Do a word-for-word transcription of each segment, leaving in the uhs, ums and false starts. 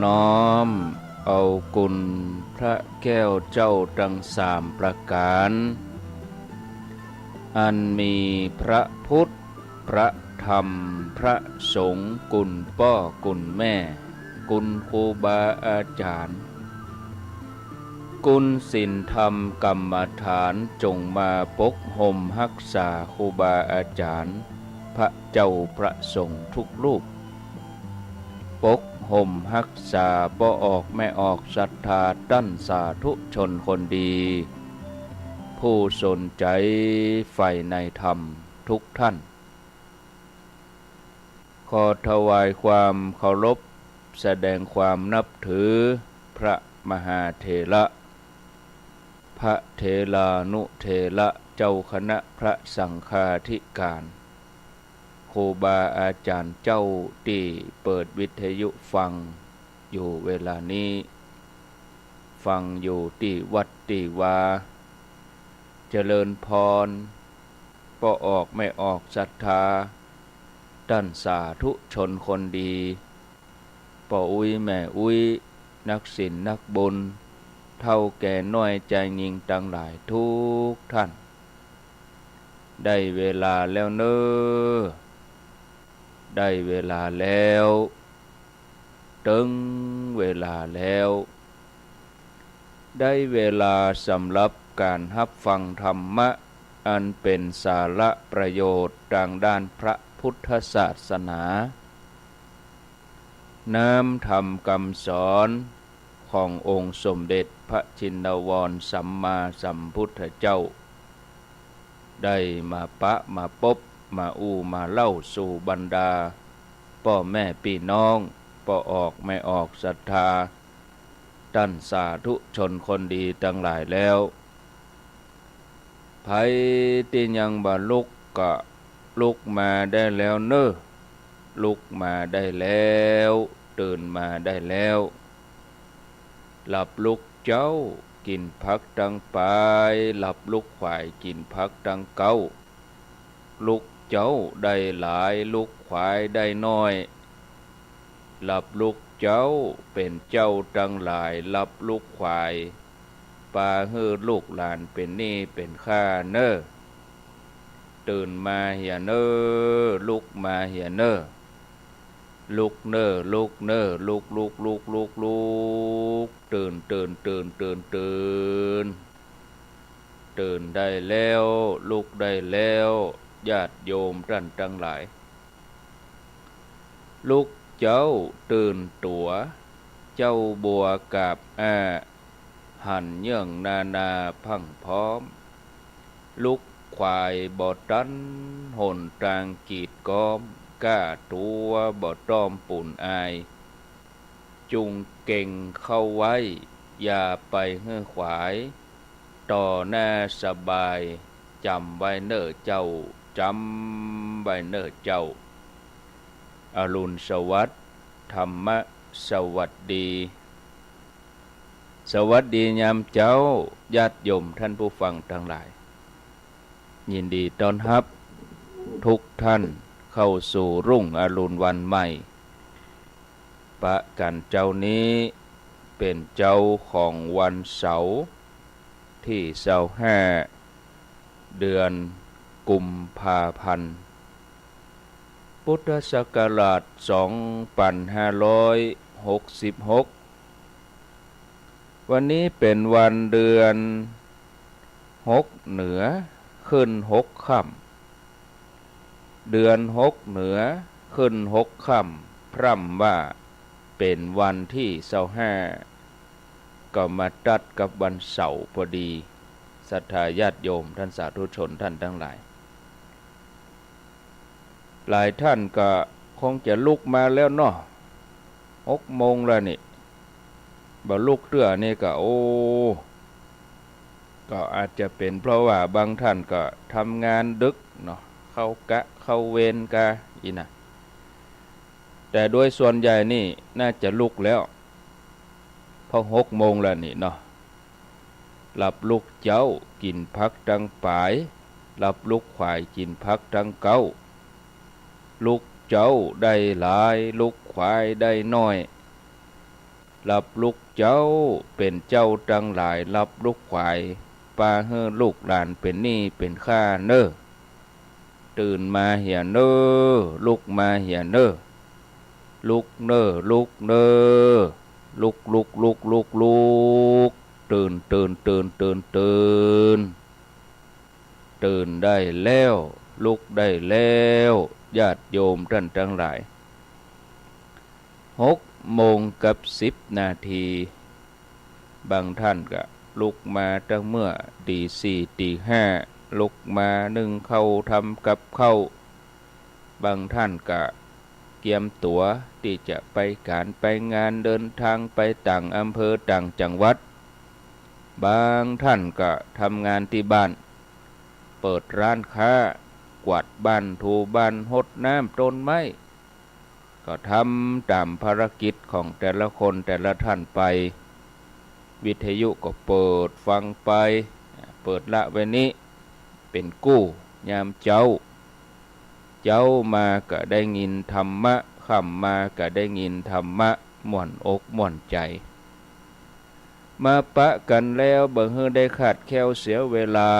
น้อมเอาคุณพระแก้วเจ้าตังสามประก๋าน อันมีพระพุทธ พระธรรม พระสงฆ์ คุณป้อคุณแม่ คุณครูบาอาจ๋ารย์ คุณศีลธรรมกรรมฐาน จงมาปกห่มฮักษาครูบาอาจ๋ารย์ พระเจ้าพระสงฆ์ทุกรูป ปกห่มฮักษาป้อออกแม่ออกศรัทธาต้านสาธุชนคนดี ผู้สนใจ๋ใฝ่ในธรรมทุกท่าน ขอถวายความเคารพ แสดงความนับถือพระมหาเถระ พระเถรานุเถระ เจ้าคณะพระสังฆาธิการ ครูบาอาจ๋ารย์เจ้าตี้เปิดวิทยุฟังอยู่เวลานี้ ฟังอยู่ตี้วัดตี้วา เจริญพร ป้อออกแม่ออกศรัทธา ต้านสาธุชนคนดี ป้ออุ๊ยแม่อุ๊ย นักศีลนักบุญ เฒ่าแก่น้อยจายญิงตังหลายทุกท่าน ได้เวลาแล้วเน่อ ได้เวลาแล้ว เตึงเวลาแล้ว ได้เวลาสำหรับก๋านฮับฟังธรรมะ อันเป๋นสาระประโยชน์ตางด้านพระพุทธศาสนา น้ำธรรมกำสอนขององค์สมเด็จพระชินวรสัมมาสัมพุทธเจ้า ได้มาปะมาปบ มาอู้มาเล่าสู่บรรดาป้อแม่ปี้น้อง ป้อออกแม่ออกศรัทธา ต้านสาธุชนคนดีตังหลายแล้ว ใผตี้ยังบ่ลุกก็ลุกมาได้แล้วเน่อ ลุกมาได้แล้ว ตื่นมาได้แล้ว หลับลุกเจ๊า กิ๋นผักตังปาย หลับลุกขวาย กิ๋นผักตังเก๊า ลุกเจ๊าได้หลาย ลุกขวายได้น้อย หลับลุกเจ๊าเป๋นเจ้าตังหลาย หลับลุกขวาย ปาหื้อลูกหลานเป๋นหนี้เป๋นข้าเน่อ ตื่นมาเหียเน่อ ลุกมาเหียเน่อ ลุกเน่อ ลุกเน่อ ลุก ลุก ลุก ลุก ลุก ตื่น ตื่น ตื่น ตื่น ตื่น ตื่นได้แล้ว ลุกได้แล้ว ญาติโยมต้านตังหลาย ลุกเจ๊าตื่นตั๋ว เจ๊าบัวกาบอ้า หันเยื่องนานาพรั่งพร้อม ลุกขวายบ่ตัน หนตางกีดก๊อม ก้าตั๋วบ่ต้อมปูนอาย จุ่งเก่งเข้าไว้ อย่าไปหื้อขวาย ต่อหน้าสบาย จ๋ำไว้เน่อเจ้า จ๋ำไว้เน่อเจ้า อรุณสวัสดิ์ ธรรมะสวัสดี สวัสดียามเจ๊า ญาติโยมต้านผู้ฟังตังหลาย ยินดีต้อนฮับทุกท่านเข้าสู่รุ่งอรุณวันใหม่ ปะกั๋นเจ๊านี้เป๋นเจ๊าของวันเสาร์ตี้ซาวห้า เดือนกุมภาพันธ์ พุทธศักราชสองปันห้าร้อยหกสิบหก วันนี้เป๋นวันเดือนหกเหนือ ขึ้นหกค่ำ เดือนหกเหนือ ขึ้นหกค่ำ พร่ำว่าเป๋นวันตี้ซาวห้า ก็มาตัดกับวันเสาร์พอดี ศรัทธาญาติโยมต้านสาธุชนต้านตังหลาย หลายท่านก็คงจะลุกมาแล้วเนาะ หกโมงแล้วนี่ บ่ลุกเตื้อนี่ก็ โอ้ ก็อาจจะเป๋นเพราะว่าบางท่านก็ทำงานดึกเนาะ เข้ากะเข้าเวรกาอี้นะ แต่โดยส่วนใหญ่นี่น่าจะลุกแล้ว เพราะหกโมงแล้วนี่เนาะ หลับลุกเจ๊ากิ๋นผักตังปาย หลับลุกขวายกิ๋นผักตังเก๊า ลุกเจ๊าได้หลาย ลุกขวายได้น้อย รับลุกเจ๊า เป๋นเจ้าตังหลาย รับลุกขวาย ปาหื้อลูกหลานเป๋นหนี้เป๋นข้าเน่อ ตื่นมาเหียเน่อ ลุกมาเหียเน่อ ลุกเน่อ ลุกเน่อ ลุก ลุก ลุก ลุก ลุก ตื่น ตื่น ตื่น ตื่น ตื่น ตื่นได้แล้ว ลุกได้แล้ว ญาติโยมต้านตังหลาย หกโมงกับสิบนาที บางต้านก็ลุกมาตั้งเมื่อตี๋สี่ตี๋ห้า ลุกมานึ่งข้าวทำกับข้าว บางต้านก็เกียมตั๋วตี้จะไปก๋านไปงาน เดินตางไปต่างอำเภอต่างจังหวัด บางต้านก็ทำงานตี้บ้าน เปิดร้านค้า กวาดบ้าน ถูบ้าน ฮดน้ำต้นไม้ ก็ทำต๋ามภารกิจของแต่ละคนแต่ละต้านไป วิทยุก็เปิดฟังไป เปิดละไว้นี้เป๋นกู้ยามเจ๊า เจ๊ามาก็ได้ยินธรรมะ ค่ำมาก็ได้ยินธรรมะ ม่วนอกม่วนใจ๋ มาปะกั๋นแล้วบ่หื้อได้คลาดแคลวเสียเวลา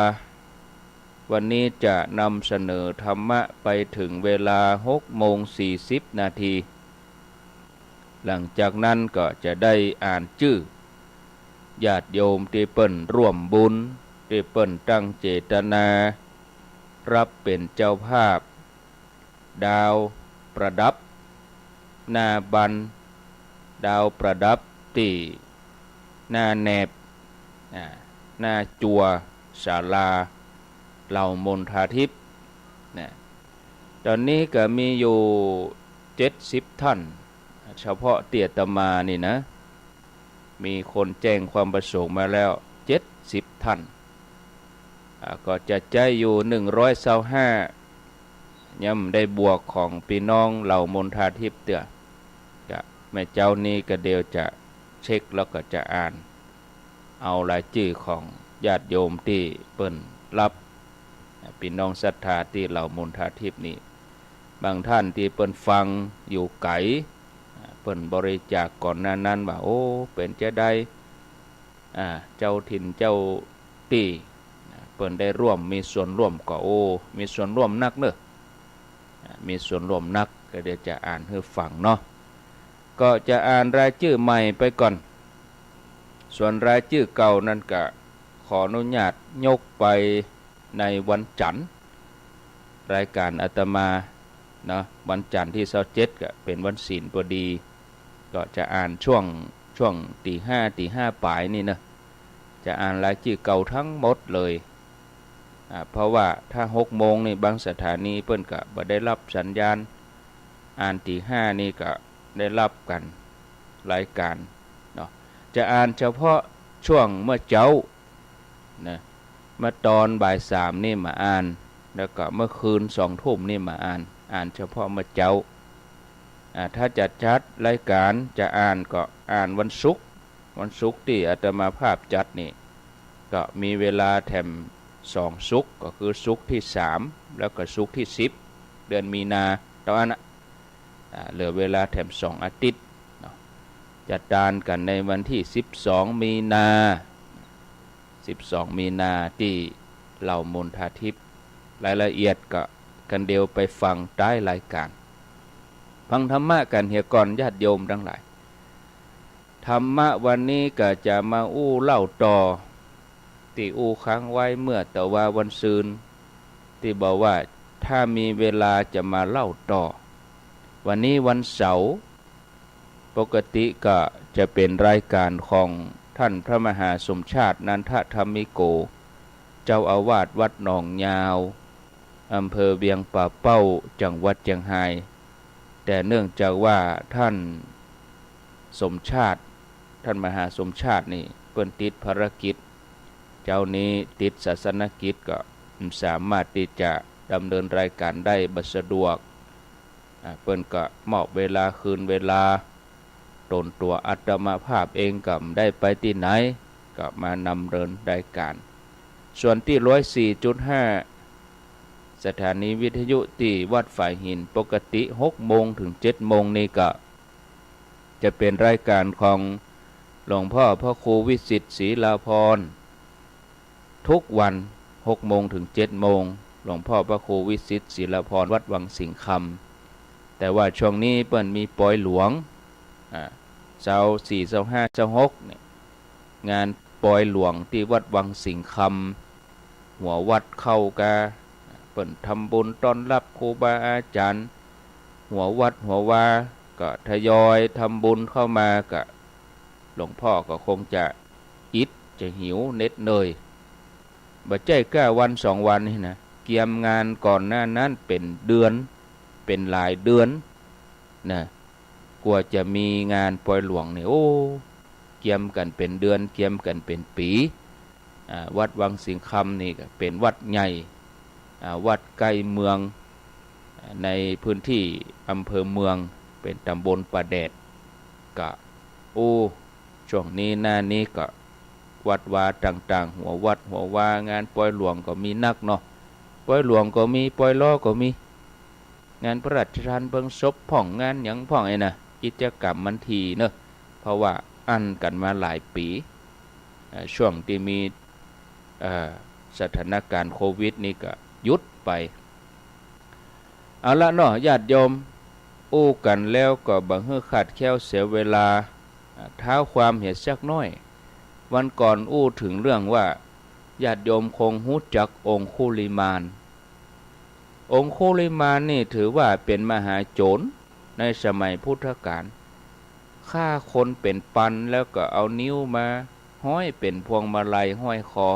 วันนี้จะนำเสนอธรรมะไปเถิงเวลาหกโมงสี่สิบนาที หลังจากนั้นก็จะได้อ่านจื้อญาติโยมตี้เปิ้นร่วมบุญ ตี้เปิ้นตั้งเจตนา ฮับเป๋นเจ้าภาพ ดาวประดับหน้าบัน ดาวประดับตี้หน้าแหนบ อ่า หน้าจั่วศาลาเหล่ามณฑาธิปนะ ต๋อนนี้ก็มีอยู่เจ็ดสิบต้าน เฉพาะตี้อาตมานี่นะ มีคนแจ้งความประสงค์มาแล้วเจ็ดสิบต้าน อ่า ก็จะใจ๊อยู่หนึ่งร้อยซาวห้า ยังบ่ได้บวกของปี้น้องเหล่ามณฑาธิปเตื้อ ก็แม่เจ๊านี้ก็เดี๋ยวจะเช็คแล้วก็จะอ่าน เอารายจื้อของญาติโยมตี้เปิ้นฮับ ปี้น้องศรัทธาตี้เหล่ามณฑาธิปนี่ บางต้านตี้เปิ้นฟังอยู่ไก๋ เปิ้นบริจาคก่อนหน้านั้นว่า โอ้ เป๋นจาใด อ่า เจ้าถิ่นเจ้าตี้ เปิ้นได้ร่วม มีส่วนร่วมก็ โอ้ มีส่วนร่วมนักเน่อ อ่า มีส่วนร่วมนัก ก็เดี๋ยวจะอ่านหื้อฟังเนาะ ก็จะอ่านรายจื้อใหม่ไปก่อน ส่วนรายจื้อเก่านั้นก็ขออนุญาตยกไปในวันจันทร์ รายก๋านอาตมาเนาะ วันจันทร์ตี้ซาวเจ็ดก็เป๋นวันศีลพอดี ก็จะอ่านช่วง ช่วงตี๋ห้า ตี๋ห้าป๋ายนี่เนาะ จะอ่านรายจื้อเก่าตึงหมดเลย อ่า เพราะว่าถ้าหกโมงนี่บางสถานีเปิ้นก็บ่ได้ฮับสัญญาณ อ่านตี๋ห้านี่ก็ได้ฮับกั๋นรายก๋านเนาะ จะอ่านเฉพาะช่วงเมื่อเจ๊านะ เมื่อต๋อนบ่ายสามนี่บ่อ่าน แล้วก็เมื่อคืนสองทุ่มนี่บ่อ่าน อ่านเฉพาะเมื่อเจ๊า อ่า ถ้าจะจัดรายก๋านจะอ่านก็อ่านวันศุกร์ วันศุกร์ตี้อาตมาภาพจัดนี่ ก็มีเวลาแถมสองศุกร์ ก็คือศุกร์ตี้สาม แล้วก็ศุกร์ตี้สิบ เดือนมีนา เต้าอั้นนะ อ่า เหลือเวลาแถมสองอาทิตย์เนาะ จะตานกั๋นในวันตี้สิบสองมีนา สิบสองมีนาตี้เหล่ามณฑาธิป รายละเอียดก็กั๋นเดี๋ยวไปฟังใต้รายก๋าน ฟังธรรมะกั๋นเหียก่อนญาติโยมตังหลาย ธรรมะวันนี้ก็จะมาอู้เล่าต่อ ตี้อู้ค้างไว้เมื่อตะวาวันซืน ตี้บอกว่าถ้ามีเวลาจะมาเล่าต่อ วันนี้วันเสาร์ ปกติก็จะเป๋นรายก๋านของต้านพระมหาสมชาติ นันทธรรมิโก เจ้าอาวาสวัดหนองยาว อำเภอเวียงป่าเป้า จังหวัดเจียงฮาย แต่เนื่องจากว่าต้านสมชาติ ต้านมหาสมชาตินี่เปิ้นติดภารกิจ เจ๊านี้ติดศาสนกิจก็บ่สามารถตี้จะดำเนินรายก๋านได้ บ่สะดวก อ่า เปิ้นก็มอบเวลาคืนเวลา ต๋นตั๋วอาตมาภาพเองก็บ่ได้ไปตี้ไหน ก็มาดำเนินรายก๋าน ส่วนตี้ร้อยสี่จุดห้า สถานีวิทยุตี้วัดฝายหิน ปกติหกโมงเถิงเจ็ดโมงนี่ก็จะเป๋นรายก๋านของ หลวงพ่อพระครูวิสิทธิ์ ศิลาภรณ์ ทุกวัน หกโมงถึงเจ็ดโมง หลวงพ่อพระครูวิสิทธิ์ ศิลาภรณ์ วัดวังสิงห์คำ แต่ว่าช่วงนี้เปิ้นมีปอยหลวง อ่า ซาวสี่ ซาวห้า ซาวหกเนี่ย งานปอยหลวงตี้วัดวังสิงห์คำ หัววัดเข้ากา เปิ้นทำบุญต้อนรับครูบาอาจ๋ารย์ หัววัดหัววา ก็ทยอยทำบุญเข้ามา ก็หลวงพ่อก็คงจะอิด จะหิวเหน็ดเหนื่อย บ่ใจ้ก้าวันสองวันนี่นะ เกียมงานก่อนหน้านั้นเป๋นเดือน เป๋นหลายเดือนนะ กว่าจะมีงานปอยหลวงนี่ โอ้ เกียมกั๋นเป๋นเดือน เกียมกั๋นเป๋นปี๋ อ่า วัดวังสิงห์คำนี่ก็เป๋นวัดใหญ่ อ่า วัดใก้เมือง อ่า ในพื้นตี้อำเภอเมือง เป๋นตำบลป่าแดด ก็ โอ้ ช่วงนี้หน้านี้ก็วัดวาต่างๆ หัววัดหัววา งานปอยหลวงก็มีนักเนาะ ปอยหลวงก็มี ปอยล้อก็มี งานพระราชทานเพลิงศพพ่อง งานหยังพ่องไอ้นะ กิจกรรมมันถี่เนาะ เพราะว่าอั้นกั๋นมาหลายปี๋ เอ่อ ช่วงตี้มี เอ่อ สถานการณ์โควิดนี่ก็หยุดไป เอาละเนาะ ญาติโยม อู้กั๋นแล้วก็บ่หื้อขาดแคลนเสียเวลา อ่า เท้าความเหียสักหน้อย วันก่อนอู้เถิงเรื่องว่า ญาติโยมคงฮู้จักองคุลิมาน องคุลิมานนี่ถือว่าเป๋นมหาโจรในสมัยพุทธกาล ฆ่าคนเป๋นปันแล้วก็เอานิ้วมาห้อยเป๋นพวงมาลัยห้อยคอ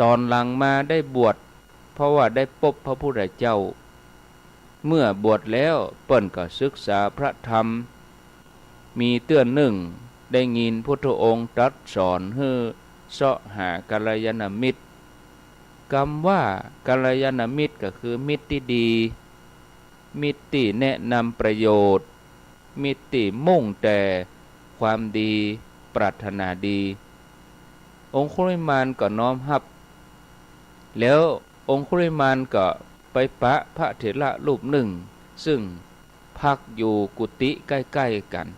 ตอนหลังมาได้บวช เพราะว่าได้ปบพระพุทธเจ้า เมื่อบวชแล้วเปิ้นก็ศึกษาพระธรรม มีเตื้อนึ่งได้ยินพุทธองค์ตรัสสอนหื้อเซาะหากัลยาณมิตร กำว่ากัลยาณมิตรก็คือมิตรตี้ดี มิตรตี้แนะนำประโยชน์ มิตรตี้มุ่งแต่ความดี ปรารถนาดี องคุลิมานก็น้อมฮับ แล้วองคุลิมานก็ไปปะพระเถระรูปนึ่ง ซึ่งพักอยู่กุฏิใก้ๆ กั๋น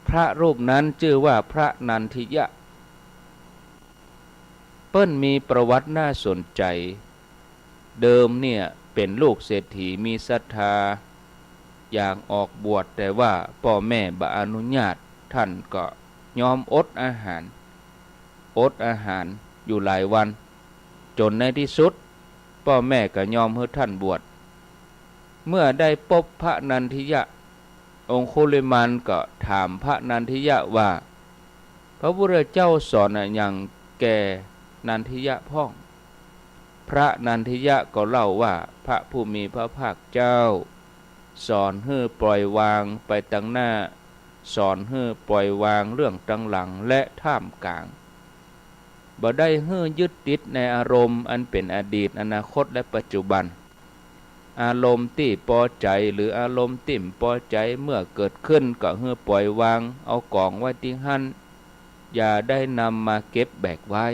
พระรูปนั้นจื้อว่าพระนันทิยะ เปิ้นมีประวัติน่าสนใจ๋ เดิมเนี่ยเป๋นลูกเศรษฐีมีศรัทธา อยากออกบวช แต่ว่าป้อแม่บ่อนุญาต ต้านก็ยอมอดอาหาร อดอาหารอยู่หลายวัน จ๋นในตี้สุด ป้อแม่ก็ยอมหื้อต้านบวช เมื่อได้ปบพระนันทิยะ องคุลิมานก็ถามพระนันทิยะว่า พระพุทธเจ้าสอนอะหยังแก่นันทิยะพ่อง พระนันทิยะก็เล่าว่า พระผู้มีพระภาคเจ้า สอนหื้อปล่อยวางไปตังหน้า สอนหื้อปล่อยวางเรื่องตังหลังและท่ามกลาง บ่ได้หื้อยึดติดในอารมณ์อันเป๋นอดีต อนาคต และปัจจุบัน อารมณ์ตี้ปอใจ๋หรืออารมณ์ตี้บ่ปอใจ๋ เมื่อเกิดขึ้นก็หื้อปล่อยวาง เอากองไว้ตี้หั้น อย่าได้นำมาเก็บแบกไว้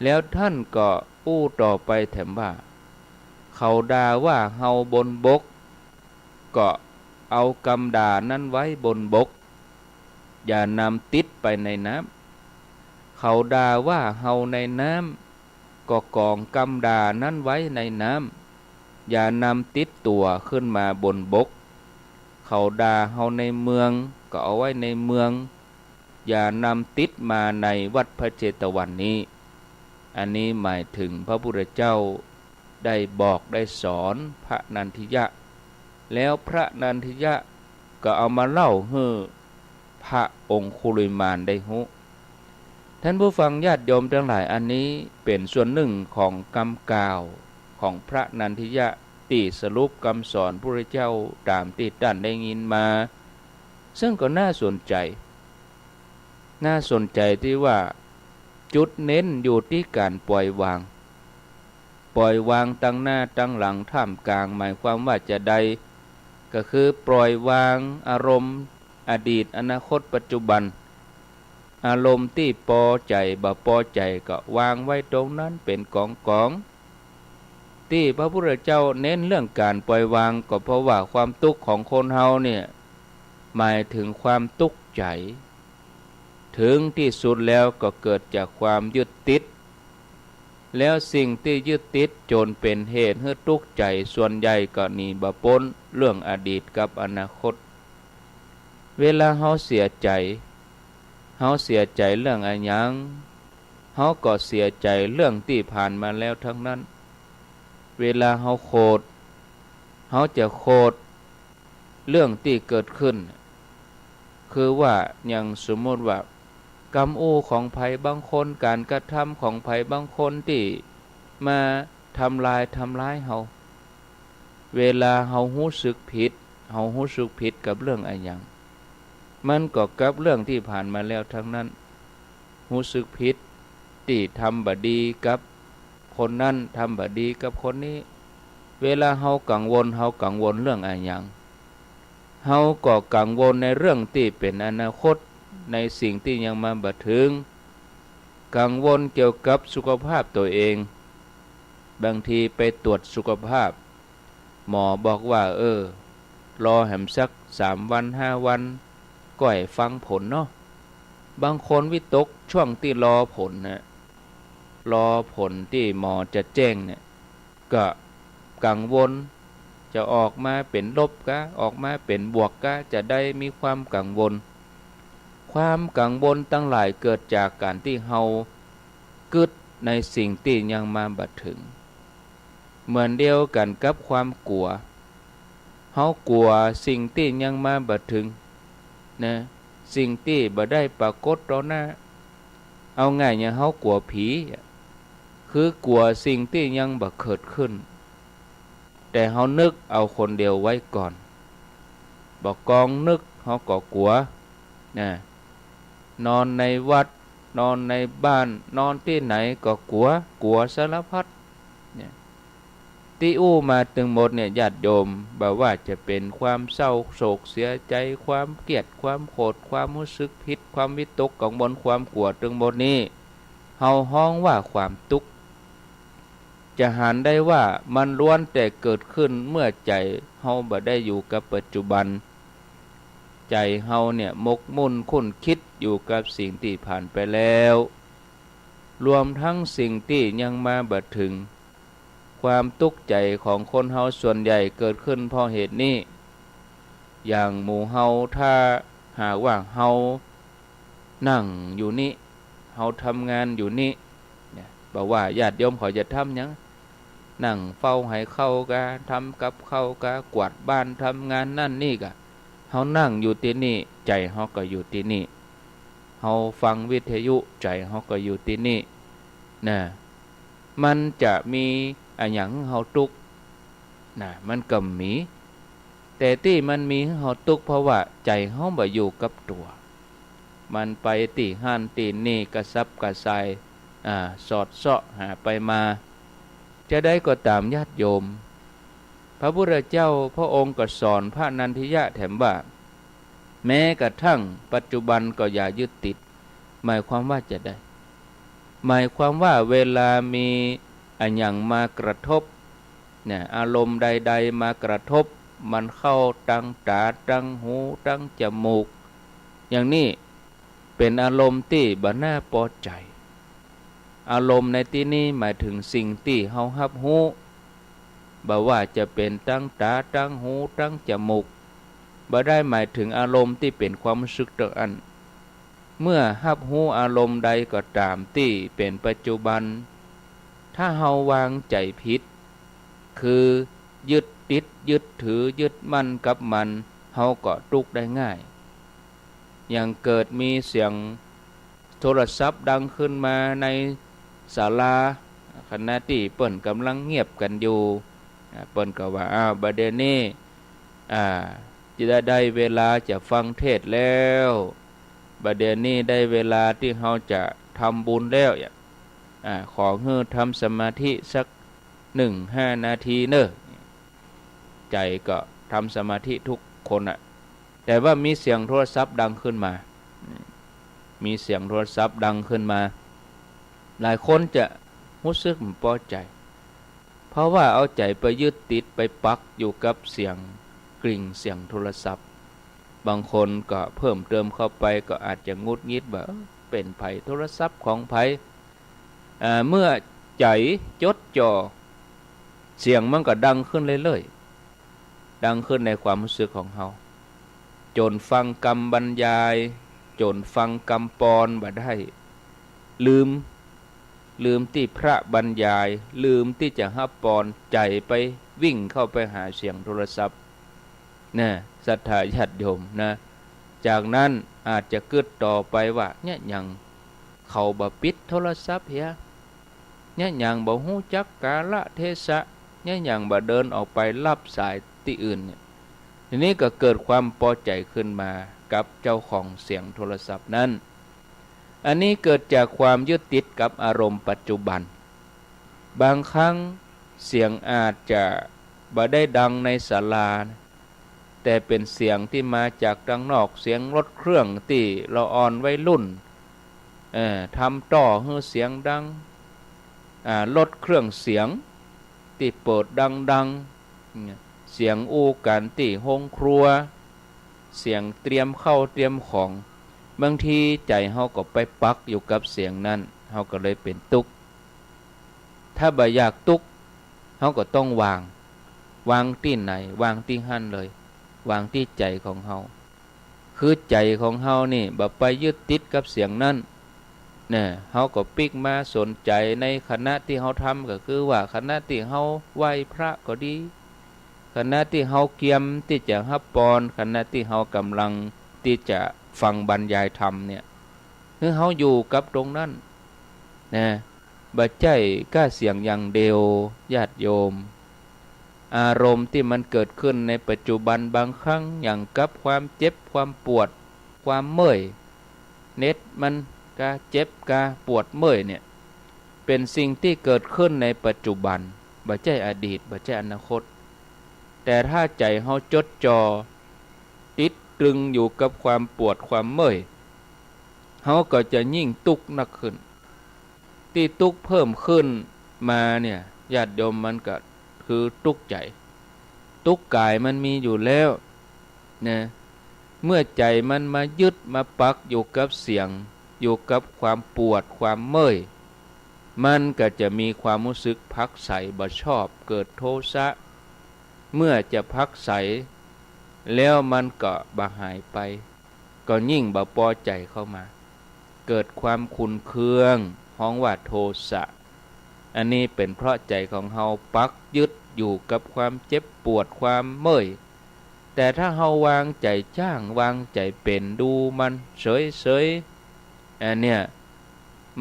แล้วต้านก็อู้ต่อไปแถมว่า เขาด่าว่าเฮาบนบก ก็เอากำด่านั้นไว้บนบก อย่านำติดไปในน้ำ เขาด่าว่าเฮาในน้ำ ก็กองกำด่านั้นไว้ในน้ำ อย่านำติดตั๋วขึ้นมาบนบก เขาด่าเฮาในเมือง ก็เอาไว้ในเมือง อย่านำติดมาในวัดพระเจตวันนี้ อันนี้หมายถึงพระพุทธเจ้าได้บอกได้สอนพระนันทิยะ แล้วพระนันทิยะก็เอามาเล่าหื้อพระองคุลิมานได้ฮู้ ท่านผู้ฟังญาติโยมตังหลาย อันนี้เป๋นส่วนนึ่งของกำกล่าวของพระนันทิยะ ตี้สรุปกำสอนพระพุทธเจ้าต๋ามตี้ต้านได้ยินมา ซึ่งก็น่าสนใจ๋ น่าสนใจ๋ตี้ว่าจุดเน้นอยู่ตี้ก๋านปล่อยวาง ปล่อยวางตังหน้าตังหลังท่ามกลาง หมายความว่าจาใด ก็คือปล่อยวางอารมณ์อดีต อนาคต ปัจจุบัน อารมณ์ตี้ปอใจ๋บ่ปอใจ๋ก็วางไว้ตรงนั้นเป๋นก๋องๆ ตี้พระพุทธเจ้าเน้นเรื่องก๋านปล่อยวาง ก็เพราะว่าความตุ๊กข์ของคนเฮาเนี่ย หมายเถิงความตุ๊กใจ๋ เถิงตี้สุดแล้วก็เกิดจากความยึดติด แล้วสิ่งตี้ยึดติดจ๋นเป๋นเหตุหื้อตุ๊กใจ๋ ส่วนใหญ่ก็หนีบ่ป๊นเรื่องอดีตกับอนาคต เวลาเฮาเสียใจ๋ เฮาเสียใจ๋เรื่องอะหยัง เฮาก็เสียใจ๋เรื่องตี้ผ่านมาแล้วตังนั้น เวลาเฮาโขด เฮาจะโขดเรื่องตี้เกิดขึ้น คือว่า อย่างสมมุติว่า กำอู้ของใผบางคน ก๋านกระทำของใผบางคนตี้มาทำลาย ทำร้ายเฮา เวลาเฮาฮู้สึกผิด เฮาฮู้สึกผิดกับเรื่องอะหยัง มันก็กับเรื่องตี้ผ่านมาแล้วตังนั้น ฮู้สึกผิดตี้ทำบ่ดีกับคนนั้น ทำบ่ดีกับคนนี้ เวลาเฮากังวล เฮากังวลเรื่องอะหยัง เฮาก็กังวลในเรื่องตี้เป๋นอนาคต ในสิ่งตี้ยังมาบ่เถิง กังวลเกี่ยวกับสุขภาพตั๋วเอง บางทีไปตรวจสุขภาพ หมอบอกว่า เออ รอแหมสักสามวันห้าวัน ก้อยฟังผลเนาะ บางคนวิตกช่วงตี้รอผลนะ รอผลตี้หมอจะแจ้งเนี่ย ก็กังวล จะออกมาเป๋นลบกา ออกมาเป๋นบวกกา จะได้มีความกังวล ความกังวลตังหลายเกิดจากก๋านตี้เฮากึ๊ดในสิ่งตี้ยังมาบ่เถิง เหมือนเดียวกั๋นกับความกั๋ว เฮากั๋วสิ่งตี้ยังมาบ่เถิงนะ สิ่งตี้บ่ได้ปรากฏต่อหน้า เอาง่ายอย่างเฮากั๋วผีอะ คือกั๋วสิ่งตี้ยังบ่เกิดขึ้น แต่เฮานึกเอาคนเดียวไว้ก่อน บ่กองนึกเฮาก็กั๋วนะ นอนในวัด นอนในบ้าน นอนตี้ไหนก็กั๋ว กั๋วสารพัดเนี่ย ตี้อู้มาตึงหมดเนี่ย ญาติโยม บ่ว่าจะเป๋นความเศร้าโศกเสียใจ๋ ความเกลียด ความโขด ความฮู้สึกผิด ความวิตกกังวล ความกั๋ว ตึงหมดนี้ เฮาฮ้องว่าความตุ๊กข์ จะหันได้ว่ามันล้วนแต่เกิดขึ้นเมื่อใจ๋เฮาบ่ได้อยู่กับปัจจุบัน ใจ๋เฮาเนี่ยหมกมุ่นคุ้นคิดอยู่กับสิ่งตี้ผ่านไปแล้ว รวมตึงสิ่งตี้ยังมาบ่เถิง ความตุ๊กข์ใจ๋ของคนเฮาส่วนใหญ่เกิดขึ้นเพราะเหตุนี้ อย่างหมู่เฮา ถ้าหากว่าเฮานั่งอยู่นี้ เฮาทำงานอยู่นี้เนี่ย บ่ว่าญาติโยมเขาจะทำหยัง นั่งเฝ้าไหข้าวกา ทำกับข้าวกา กวาดบ้าน ทำงานนั่นนี่กา เฮานั่งอยู่ตี้นี่ ใจ๋เฮาก็อยู่ตี้นี่ เฮาฟังวิทยุ ใจ๋เฮาก็อยู่ตี้นี่นะ มันจะมีอะหยังหื้อเฮาตุ๊กข์นะ มันก็มี แต่ตี้มันมีหื้อเฮาตุ๊กข์เพราะว่าใจ๋เฮาบ่อยู่กับตั๋ว มันไปตี้หั้นตี้นี่กระสับกระส่าย อ่า สอดเซาะหาไปมา จะใดก็ต๋ามญาติโยม พระพุทธเจ้าพระองค์ก็สอนพระนันทิยะแถมว่า แม้กระทั่งปัจจุบันก็อย่ายึดติด หมายความว่าจะใด หมายความว่าเวลามีอะหยังมากระทบเนี่ย อารมณ์ใดๆมากระทบ มันเข้าตังต๋า ตังหู ตังจมูก อย่างนี้เป๋นอารมณ์ตี้บ่น่าปอใจ๋ อารมณ์ในตี้นี้หมายเถิงสิ่งตี้เฮาฮับฮู้ บ่ว่าจะเป๋นตังต๋า ตังหู ตังจมูก บ่ได้หมายเถิงอารมณ์ตี้เป๋นความฮู้สึกตังอั้น เมื่อฮับฮู้อารมณ์ใดก็ต๋ามตี้เป๋นปัจจุบัน ถ้าเฮาวางใจ๋ผิด คือยึดติด ยึดถือ ยึดมั่นกับมัน เฮาก็ตุ๊กข์ได้ง่าย อย่างเกิดมีเสียงโทรศัพท์ดังขึ้นมาในศาลา ขณะตี้เปิ้นก่ำลังเงียบกั๋นอยู่ อ่า เปิ้นก็ว่า อ้าว บ่าเดี่ยวนี้ อ่า จะได้ ได้เวลาจะฟังเทศน์แล้ว บ่าเดี่ยวนี้ได้เวลาตี้เฮาจะทำบุญแล้ว อ่า ขอหื้อทำสมาธิสักหนึ่งห้านาทีเน่อ ใจ๋ก็ทำสมาธิทุกคนน่ะ แต่ว่ามีเสียงโทรศัพท์ดังขึ้นมา มีเสียงโทรศัพท์ดังขึ้นมา หลายคนจะฮู้สึกบ่ปอใจ๋ เพราะว่าเอาใจ๋ไปยึดติดไปปักอยู่กับเสียงกริ่งเสียงโทรศัพท์ บางคนก็เพิ่มเติมเข้าไปก็อาจจะหงุดหงิดว่า เอ๊ะ เป๋นใผ โทรศัพท์ของใผ อ่า เมื่อใจ๋จดจ่อ เสียงมันก็ดังขึ้นเรื่อยๆ ดังขึ้นในความฮู้สึกของเฮา จ๋นฟังกำบรรยาย จ๋นฟังกำปอนบ่ได้ ลืม ลืมตี้พระบรรยาย ลืมตี้จะฮับปอน ใจ๋ไปวิ่งเข้าไปหาเสียงโทรศัพท์ นะ ศรัทธาญาติโยมนะ จากนั้นอาจจะกึ๊ดต่อไปว่า เยียะหยังเขาบ่ปิดโทรศัพท์เหีย เยียะหยังบ่ฮู้จักกาละเทศะ เยียะหยังบ่เดินออกไปฮับสายตี้อื่นเนี่ย ทีนี้ก็เกิดความปอใจ๋ขึ้นมากับเจ้าของเสียงโทรศัพท์นั้น อันนี้เกิดจากความยึดติดกับอารมณ์ปัจจุบัน บางครั้งเสียงอาจจะบ่ได้ดังในศาลา แต่เป๋นเสียงตี้มาจากตังนอก เสียงรถเครื่องตี้ละอ่อนวัยรุ่น เอ่อ ทำต้อหื้อเสียงดัง อ่า รถเครื่องเสียงตี้เปิดดังๆ เสียงอู้กั๋นตี้โฮงครัว เสียงเตรียมข้าวเตรียมของ บางทีใจ๋เฮาก็ไปปักอยู่กับเสียงนั้น เฮาก็เลยเป๋นตุ๊กข์ ถ้าบ่อยากตุ๊กข์ เฮาก็ต้องวาง วางตี้ไหน วางตี้หั้นเลย วางตี้ใจ๋ของเฮา คือใจ๋ของเฮานี่บ่ไปยึดติดกับเสียงนั้น เนี่ย เฮาก็ปิ๊กมาสนใจ๋ในขณะตี้เฮาทำ ก็คือว่าขณะตี้เฮาไหว้พระก็ดี ขณะตี้เฮาเกียมตี้จะฮับปอน ขณะตี้เฮากำลังตี้จะฟังบรรยายธรรมเนี่ย คือเฮาอยู่กับตรงนั้น นะ บ่ใจ้ก้าเสียงอย่างเดียว ญาติโยม อารมณ์ตี้มันเกิดขึ้นในปัจจุบันบางครั้ง อย่างกับความเจ็บ ความปวด ความเมื่อย เน็ดมันก้าเจ็บก้าปวดเมื่อยเนี่ย เป๋นสิ่งตี้เกิดขึ้นในปัจจุบัน บ่ใจ้อดีต บ่ใจ้อนาคต แต่ถ้าใจ๋เฮาจดจ่อ ติดตรึงอยู่กับความปวดความเมื่อย เฮาก็จะยิ่งตุ๊กข์นักขึ้น ตี้ตุ๊กข์เพิ่มขึ้นมาเนี่ย ญาติโยม มันก็คือตุ๊กข์ใจ๋ ตุ๊กข์ก๋ายมันมีอยู่แล้วนะ เมื่อใจ๋มันมายึดมาปักอยู่กับเสียง อยู่กับความปวดความเมื่อย มันก็จะมีความฮู้สึกผักใสบ่ชอบ เกิดโทสะ เมื่อจะผักใสแล้วมันก็บ่หายไป ก็ยิ่งบ่ปอใจ๋เข้ามา เกิดความขุ่นเคือง ฮ้องว่าโทสะ อันนี้เป๋นเพราะใจ๋ของเฮาปักยึดอยู่กับความเจ็บปวดความเมื่อย แต่ถ้าเฮาวางใจ๋จ้าง วางใจ๋เป๋น ดูมันเสยๆ อันเนี้ย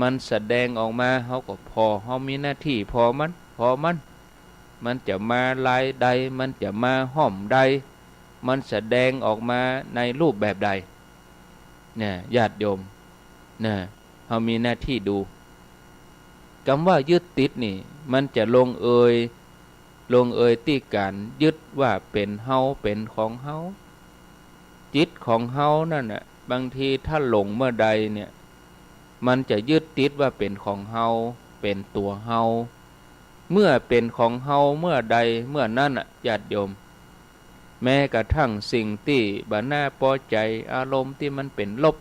มันแสดงออกมา เฮาก็ผ่อ เฮามีหน้าตี้ผ่อมัน ผ่อมัน มันจะมาลายใด มันจะมาฮ่อมใด มันแสดงออกมาในรูปแบบใด เนี่ย ญาติโยม เนี่ย เฮามีหน้าตี้ดู กำว่ายึดติดนี่ มันจะลงเอย ลงเอยตี้ก๋านยึดว่าเป๋นเฮา เป๋นของเฮา จิตของเฮานั่นน่ะ บางทีถ้าหลงเมื่อใดเนี่ย มันจะยึดติดว่าเป๋นของเฮา เป๋นตั๋วเฮา เมื่อเป๋นของเฮาเมื่อใดเมื่อนั้นน่ะ ญาติโยม แม้กระทั่งสิ่งตี้บ่น่าปอใจ๋ อารมณ์ตี้มันเป๋นลบ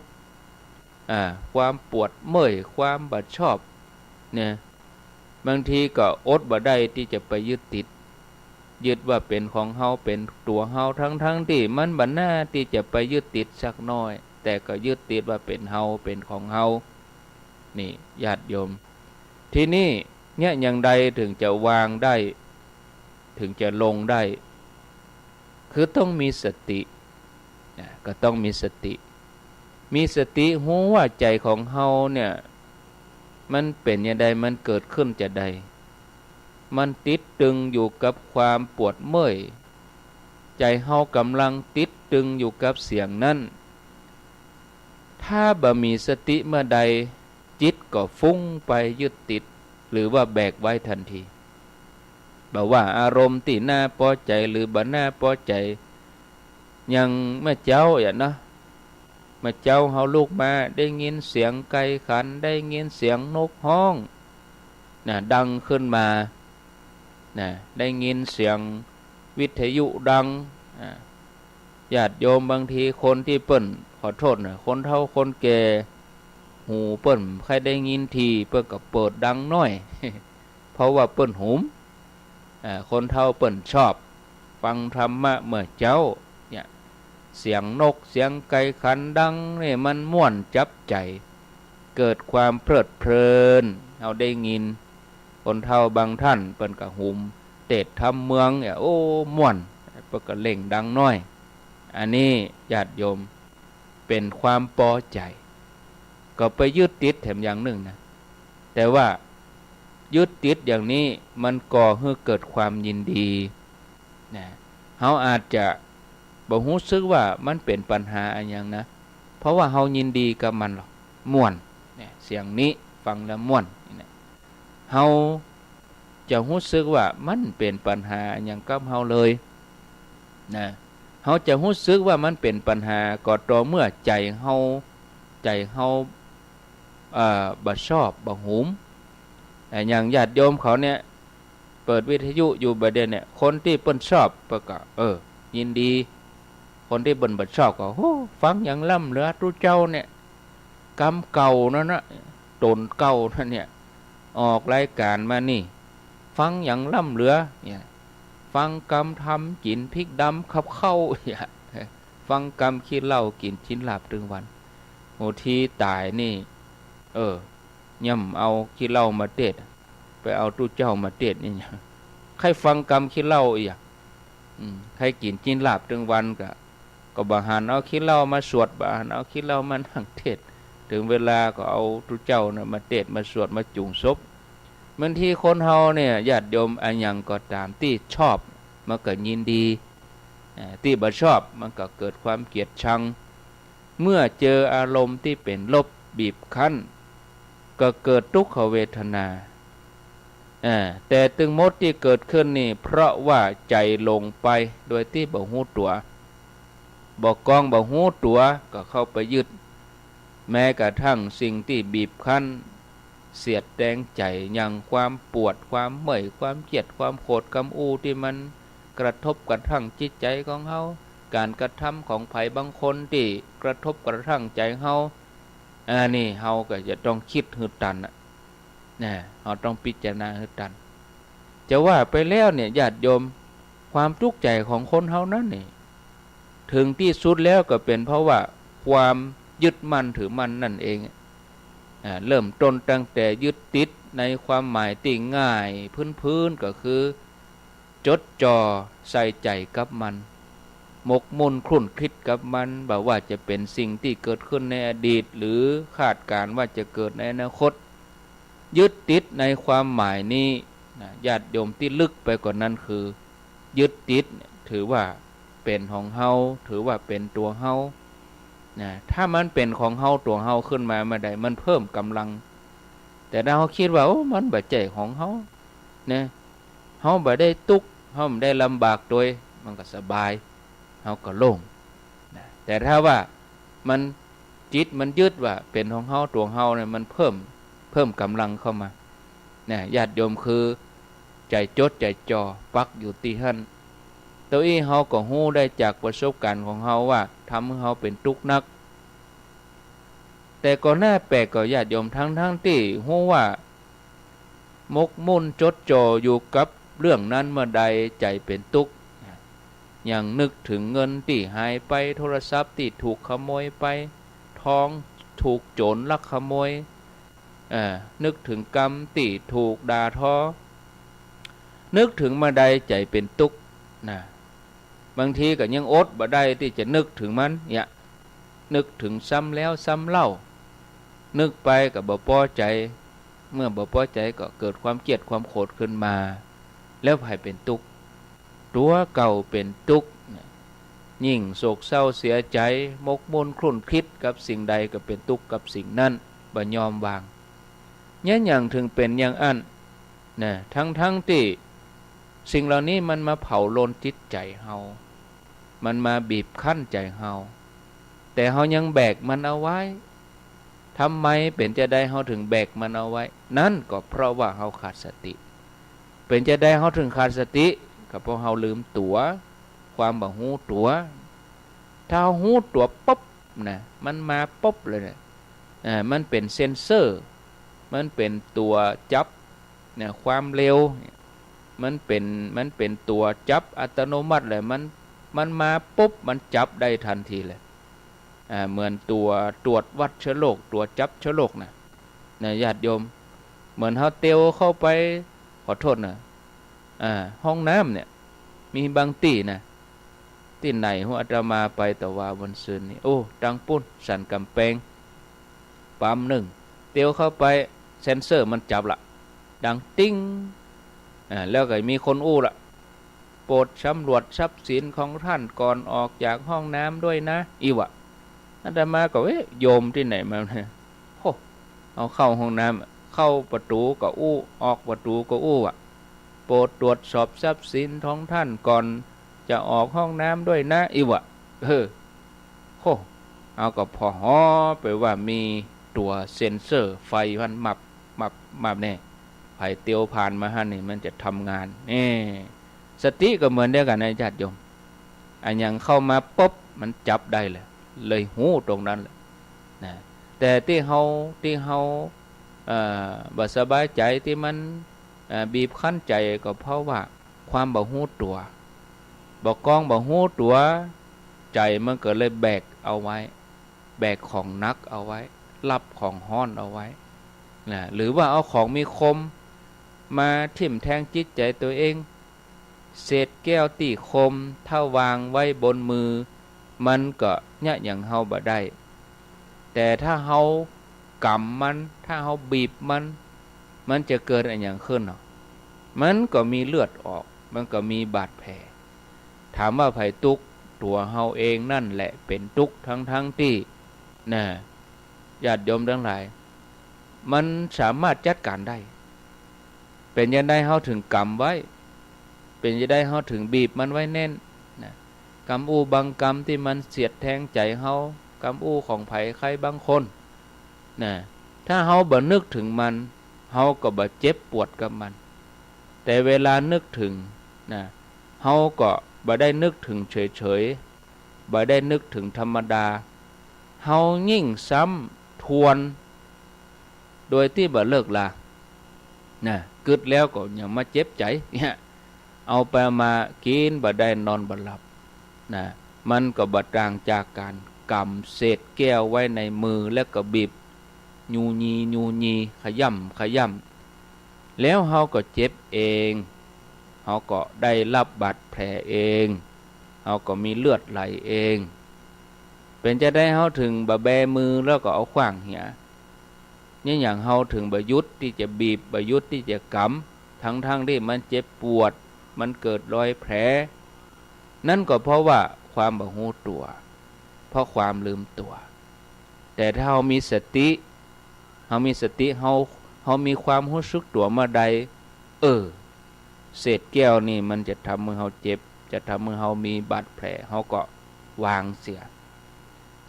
อ่า ความปวดเมื่อย ความบ่ชอบ เนี่ย บางทีก็อดบ่ได้ตี้จะไปยึดติด ยึดว่าเป๋นของเฮา เป๋นตั๋วเฮา ทั้งๆ ตี้มันบ่น่าตี้จะไปยึดติดสักน้อย แต่ก็ยึดติดว่าเป๋นเฮา เป๋นของเฮา นี่ ญาติโยม ทีนี้เนี่ย อย่างใดเถิงจะวางได้ เถิงจะลงได้ คือต้องมีสติ นะ ก็ต้องมีสติ มีสติฮู้ว่าใจ๋ของเฮาเนี่ย มันเป๋นจาใด มันเกิดขึ้นจาใด มันติดตึงอยู่กับความปวดเมื่อย ใจ๋เฮากำลังติดตึงอยู่กับเสียงนั้น ถ้าบ่มีสติเมื่อใด จิตก็ฟุ้งไปยึดติด หรือว่าแบกไว้ทันที บ่ว่าอารมณ์ตี้น่าปอใจ๋หรือบ่น่าปอใจ๋ อย่างเมื่อเจ๊าอะเนาะ เมื่อเจ๊าเฮาลุกมา ได้ยินเสียงไก่ขัน ได้ยินเสียงนกฮ้อง นะ ดังขึ้นมา นะ ได้ยินเสียงวิทยุดัง อ่า ญาติโยมบางทีคนตี้เปิ้น ขอโต้ษนะ คนเฒ่าคนแก่ หูเปิ้นบ่ใค่ได้ยินดี เปิ้นก็เปิดดังน้อย เพราะว่าเปิ้นหุม อ่า คนเฒ่าเปิ้นชอบฟังธรรมะเมื่อเจ๊า เนี่ย เสียงนกเสียงไก่ขันดังนี่มันม่วนจับใจ๋ เกิดความเพลิดเพลิน เฮาได้ยิน คนเฒ่าบางต้านเปิ้นก็หุมเตสน์ธรรมเมืองเนี่ย โอ้ ม่วน เปิ้นก็เร่งดังน้อย อันนี้ญาติโยมเป๋นความปอใจ๋ ก็ไปยึดติดแถมอย่างนึ่งนะ แต่ว่ายึดติดอย่างนี้มันก่อหื้อเกิดความยินดีนะ เฮาอาจจะบ่ฮู้สึกว่ามันเป๋นปัญหาอะหยังนะ เพราะว่าเฮายินดีกับมันหรอก ม่วน เนี่ย เสียงนี้ฟังแล้วม่วน นี่นะ เฮาจะฮู้สึกว่ามันเป๋นปัญหาอะหยังกับเฮาเลยนะ เฮาจะฮู้สึกว่ามันเป๋นปัญหาก็ต่อเมื่อใจ๋เฮา ใจ๋เฮา เอ่อ บ่ชอบ บ่หุม อ่า อย่างญาติโยมเขาเนี่ย เปิดวิทยุอยู่บ่าเดี่ยวเนี่ย คนตี้เปิ้นชอบเปิ้นก็ เออ ยินดี คนตี้เปิ้นบ่ชอบก็ โห ฟังอย่างล้ำเหลือ ตุ๊เจ้าเนี่ย กำเก่านั่นนะ ต๋นเก่านั่นเนี่ย ออกรายก๋านมานี่ ฟังอย่างล้ำเหลือเนี่ย ฟังกำธรรม กิ๋นพริกดำกับข้าวเนี่ย ฟังกำขี้เหล้า กิ๋นจิ๊นหลาบตึงวัน โห ตี้ต๋ายนี่ เออ ย่ำเอาขี้เหล้ามาเตสน์ ไปเอาตุ๊เจ้ามาเตสน์นี่ ใค่ฟังกำขี้เหล้าอีกอะ อืม ใค่กิ๋นจิ๊นหลาบตึงวันก็ ก็บ่หันเอาขี้เหล้ามาสวด บ่หันเอาขี้เหล้ามานั่งเตสน์ เถิงเวลาก็เอาตุ๊เจ้านะมาเตสน์ มาสวด มาจุ่งศพ บางทีคนเฮาเนี่ย ญาติโยม อะหยังก็ต๋ามตี้ชอบ มันก็ยินดี อ่า ตี้บ่ชอบมันก็เกิดความเกลียดชัง เมื่อเจออารมณ์ตี้เป๋นลบบีบคั้น ก็เกิดตุ๊กขเวทนา อ่า แต่ตึงหมดตี้เกิดขึ้นนี่ เพราะว่าใจ๋หลงไปโดยตี้บ่ฮู้ตั๋ว บ่กองบ่ฮู้ตั๋วก็เข้าไปยึด แม้กระทั่งสิ่งตี้บีบคั้น เสียดแตงใจ๋ อย่างความปวด ความเมื่อย ความเกลียด ความโขด กำอู้ตี้มันกระทบกระทั่งจิตใจ๋ของเฮา ก๋านกระทำของใผบางคนตี้กระทบกระทั่งใจ๋เฮา อันนี้เฮาก็จะต้องกึ๊ดหื้อตันอะ นะ เฮาต้องพิจารณาหื้อตัน จะว่าไปแล้วเนี่ย ญาติโยม ความตุ๊กข์ใจ๋ของคนเฮานั้นนี่ เถิงตี้สุดแล้วก็เป๋นเพราะว่าความยึดมั่นถือมั่นนั่นเอง อ่า เริ่มต้นตั้งแต่ยึดติดในความหมายตี้ง่ายพื้นๆ ก็คือ จดจ่อใส่ใจ๋กับมัน หมกมุ่นครุ่นคิดกับมัน บ่ว่าจะเป๋นสิ่งตี้เกิดขึ้นในอดีต หรือคาดก๋านว่าจะเกิดในอนาคต ยึดติดในความหมายนี้นะ ญาติโยม ตี้ลึกไปกว่านั้นคือ ยึดติดเนี่ย ถือว่าเป๋นของเฮา ถือว่าเป๋นตั๋วเฮานะ ถ้ามันเป๋นของเฮาตั๋วเฮาขึ้นมาเมื่อใด มันเพิ่มก๋ำลัง แต่ถ้าเฮาคิดว่า โอ้ มันบ่ใจ้ของเฮานะ เฮาบ่ได้ตุ๊กข์ เฮาบ่ได้ลำบากตวย มันก็สบาย เฮาก็โล่งนะ แต่ถ้าว่ามัน จิตมันยึดว่าเป๋นของเฮาตั๋วเฮาเนี่ย มันเพิ่ม เพิ่มก๋ำลังเข้ามานะ ญาติโยม คือใจ๋จดใจ๋จ่อปักอยู่ตี้หั้น โตอี้เฮาก็ฮู้ได้จากประสบก๋ารณ์ของเฮาว่าทำหื้อเฮาเป๋นตุ๊กข์นัก แต่ก็น่าแปลกก็ญาติโยม ทั้งๆ ตี้ฮู้ว่า หมกมุ่นจดจ่ออยู่กับเรื่องนั้นเมื่อใด ใจ๋เป๋นตุ๊กข์ อย่างนึกเถิงเงินตี้หายไป โทรศัพท์ตี้ถูกขโมยไป ทองถูกโจ๋รลักขโมย เอ่อ นึกเถิงกำตี้ถูกด่าทอ นึกเถิงเมื่อใดใจ๋เป๋นตุ๊กข์นะ บางทีก็ยังอดบ่ได้ตี้จะนึกเถิงมันเนี่ย นึกเถิงซ้ำแล้วซ้ำเล่า นึกไปก็บ่ปอใจ๋ เมื่อบ่ปอใจ๋ก็เกิดความเกลียดความโขดขึ้นมา แล้วใผเป๋นตุ๊กข์ ตั๋วเก่าเป๋นตุ๊กข์ ยิ่งโศกเศร้าเสียใจ๋ หมกมุ่นครุ่นคิดกับสิ่งใดก็เป๋นตุ๊กข์กับสิ่งนั้น บ่ยอมวาง เยียะหยังเถิงเป๋นอย่างอั้นนะ ทั้งๆ ตี้สิ่งเหล่านี้มันมาเผาลนจิตใจ๋เฮา มันมาบีบคั้นใจ๋เฮา แต่เฮายังแบกมันเอาไว้ ทำไมเป๋นจาใดเฮาเถิงแบกมันเอาไว้ นั้นก็เพราะว่าเฮาขาดสติ เป๋นจาใดเฮาเถิงขาดสติ ก็เพราะเฮาลืมตั๋ว ความบ่ฮู้ตั๋ว ถ้าเฮาฮู้ตั๋วปุ๊บนะ มันมาปุ๊บเลยนะ อ่า มันเป๋นเซ็นเซอร์ มันเป๋นตั๋วจับเนี่ย ความเร็ว มันเป๋น มันเป๋นตั๋วจับอัตโนมัติเลย มัน มันมาปุ๊บ มันจับได้ตันทีเลย อ่า เหมือนตั๋วตรวจวัดเชื้อโรค ตั๋วจับเชื้อโรคนะ นะ ญาติโยม เหมือนเฮาเตียวเข้าไป ขอโทษนะ อ่า ห้องน้ำเนี่ย มีบางตี้นะ ตี้ไหนฮู้ อาตมาไปตะวาวันซืนนี่ โอ้ ตังปู๊นสันก๋ำแปง ปั๊มนึ่ง เตียวเข้าไป เซ็นเซอร์มันจับละ ดังติ๊ง อ่า แล้วก็มีคนอู้ละ "โปรดสำรวจทรัพย์สินของท่านก่อนออกจากห้องน้ำด้วยนะ" อี้วะ อาตมาก็ เอ๊ะ โยมตี้ไหนมาเนี่ย โห เอาเข้าห้องน้ำ เข้าประตู๋ก็อู้ ออกประตู๋ก็อู้อะ "โปรดตรวจสอบทรัพย์สินของท่านก่อนจะออกห้องน้ำด้วยนะ" อี้วะ เออ โห เอาก็ผ่อหอไปว่ามีตั๋วเซ็นเซอร์ไฟหั้น มับ มับ มับแน่ ใผเตียวผ่านมาหั้นนี่มันจะทำงาน เน่ สติก็เหมือนเดียวกั๋นนะญาติโยม อะหยังเข้ามาปุ๊บ มันจับได้เลย เลยฮู้ตรงนั้นเลยนะ แต่ตี้เฮา ตี้เฮา เอ่อ บ่สบายใจ๋ ตี้มัน เอ่อ บีบคั้นใจ๋ ก็เพราะว่าความบ่ฮู้ตั๋ว บ่กองบ่ฮู้ตั๋ว ใจ๋มันก็เลยแบกเอาไว้ แบกของหนักเอาไว้ รับของฮ้อนเอาไว้นะ หรือว่าเอาของมีคมมาทิ่มแทงจิตใจ๋ตั๋วเอง เศษแก้วตี้คม ถ้าวางไว้บนมือ มันก็เยียะหยังเฮาบ่ได้ แต่ถ้าเฮากำมัน ถ้าเฮาบีบมัน มันจะเกิดอะหยังขึ้นเนาะ มันก็มีเลือดออก มันก็มีบาดแผล ถามว่าใผตุ๊กข์ ตั๋วเฮาเองนั่นแหละเป๋นตุ๊กข์ ทั้งๆ ตี้ นะ ญาติโยมตังหลาย มันสามารถจัดก๋านได้ เป๋นจะใดเฮาถึงกำไว้ เป๋นจะใดเฮาถึงบีบมันไว้แน่นนะ กำอู้บางกำตี้มันเสียดแทงใจ๋เฮา กำอู้ของใผใครบางคนนะ ถ้าเฮาบ่นึกถึงมัน เฮาก็บ่เจ็บปวดกับมัน แต่เวลานึกถึงนะ เฮาก็บ่ได้นึกถึงเฉยๆ บ่ได้นึกถึงธรรมดา เฮายิ่งซ้ำทวน โดยตี้บ่เลิกลา นะ กึ๊ดแล้วก็ยังมาเจ็บใจ๋ เนี่ย เอาไปมากิ๋นบ่ได้นอนบ่หลับ นะ มันก็บ่ต่างจากก๋านกำเศษแก้วไว้ในมือแล้วก็บีบ ยูยี ยูยี ขย้ำ ขย้ำ แล้วเฮาก็เจ็บเอง เฮาก็ได้รับบาดแผลเอง เฮาก็มีเลือดไหลเอง เป๋นจะใดเฮาถึงบ่แบมือแล้วก็เอาขว้างเหีย เนี่ย อย่างเฮาถึงบ่หยุดตี้จะบีบ บ่หยุดตี้จะกำ ทั้งๆ ตี้มันเจ็บปวด มันเกิดรอยแผล นั่นก็เพราะว่าความบ่ฮู้ตั๋ว เพราะความลืมตั๋ว แต่ถ้าเฮามีสติ เฮามีสติ เฮา เฮามีความฮู้สึกตั๋วเมื่อใด เออ เศษแก้วนี่มันจะทำหื้อเฮาเจ็บ จะทำหื้อเฮามีบาดแผล เฮาก็วางเสีย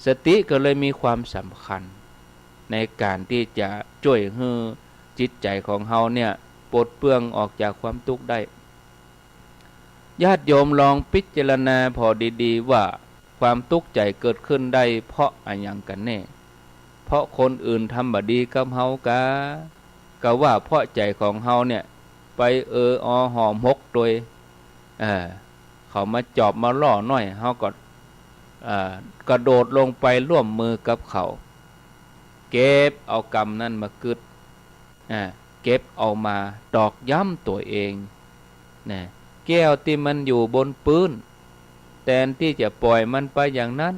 สติก็เลยมีความสำคัญ ในก๋านตี้จะจ้วยหื้อจิตใจ๋ของเฮาเนี่ย ปลดเปลื้องออกจากความตุ๊กข์ได้ ญาติโยมลองพิจารณาผ่อดีๆ ว่าความตุ๊กข์ใจ๋เกิดขึ้นได้เพราะอะหยังกั๋นแน่ เพราะคนอื่นทำบ่ดีกับเฮากา กาว่าเพราะใจ๋ของเฮาเนี่ย ไปเออออหอมหกตวย เออ เขามาจอบมาล่อหน้อย เฮาก็ เอ่อ กระโดดลงไปร่วมมือกับเขา เก็บเอากำนั้นมากึ๊ด อ่า เก็บเอามาตอกย้ำตั๋วเอง นะ แก้วตี้มันอยู่บนปื๊น แตนตี้จะป่อยมันไปอย่างนั้น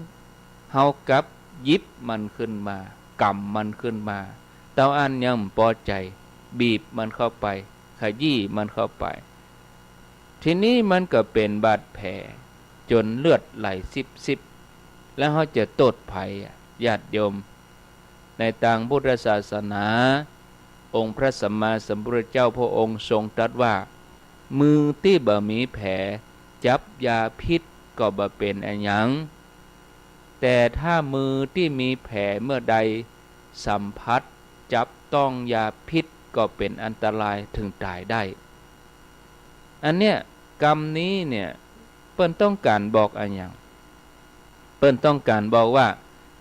เฮากลับหยิบมันขึ้นมา กำมันขึ้นมา เต้าอั้นยังบ่ปอใจ๋ บีบมันเข้าไป ขยี้มันเข้าไป ทีนี้มันก็เป๋นบาดแผลจ๋นเลือดไหลซิบๆ แล้วเฮาจะโต้ษใผอะ ญาติโยม ในตางพุทธศาสนา องค์พระสัมมาสัมพุทธเจ้าพระองค์ทรงตรัสว่า มือตี้บ่มีแผลจับยาพิษก็บ่เป๋นอะหยัง แต่ถ้ามือตี้มีแผลเมื่อใดสัมผัสจับต้องยาพิษก็เป๋นอันตรายถึงต๋ายได้ อันเนี้ย กำนี้เนี่ย เปิ้นต้องก๋านบอกอะหยัง ปิ้นต้องก๋านบอกว่า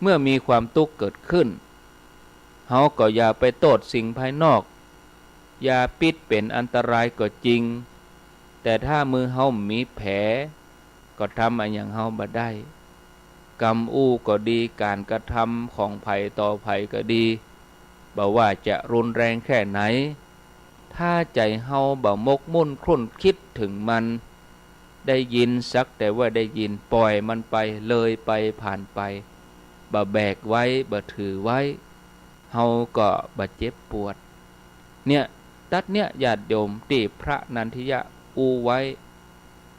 เมื่อมีความตุ๊กข์เกิดขึ้น เฮาก็อย่าไปโต้ษสิ่งภายนอก ยาพิษเป๋นอันตรายก็จริง แต่ถ้ามือเฮามีแผล ก็ทำอะหยังเฮาบ่ได้ กำอู้ก็ดี ก๋านกระทำของใผต่อใผก็ดี บ่ว่าจะรุนแรงแค่ไหน ถ้าใจ๋เฮาบ่หมกมุ่นครุ่นคิดเถิงมัน ได้ยินสักแต่ว่าได้ยิน ป่อยมันไป เลยไป ผ่านไป บ่แบกไว้ บ่ถือไว้ เฮาก็บ่เจ็บปวด เนี่ย ตั๊ดเนี่ย ญาติโยม ตี้พระนันทิยะอู้ไว้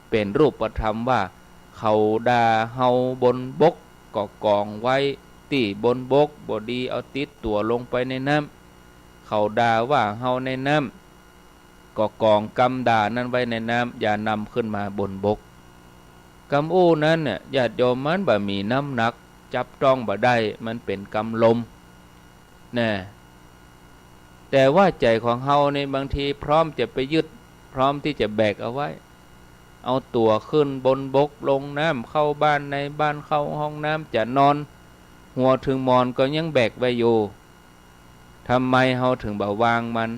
เป๋นรูปธรรมว่า เขาด่าเฮาบนบก ก็กองไว้ตี้บนบก บ่ดีเอาติดตั๋วลงไปในน้ำ เขาด่าว่าเฮาในน้ำ ก็กองกำด่านั้นไว้ในน้ำ อย่านำขึ้นมาบนบก กำอู้นั้นเนี่ย ญาติโยม มันบ่มีน้ำหนัก จับต้องบ่ได้ มันเป๋นกำลม นะ แต่ว่าใจ๋ของเฮานี่บางทีพร้อมจะไปยึด พร้อมตี้จะแบกเอาไว้ เอาตั๋วขึ้นบนบก ลงน้ำ เข้าบ้านในบ้าน เข้าห้องน้ำ จะนอน หัวเถิงหมอนก็ยังแบกไว้อยู่ ทำไมเฮาเถิงบ่วางมัน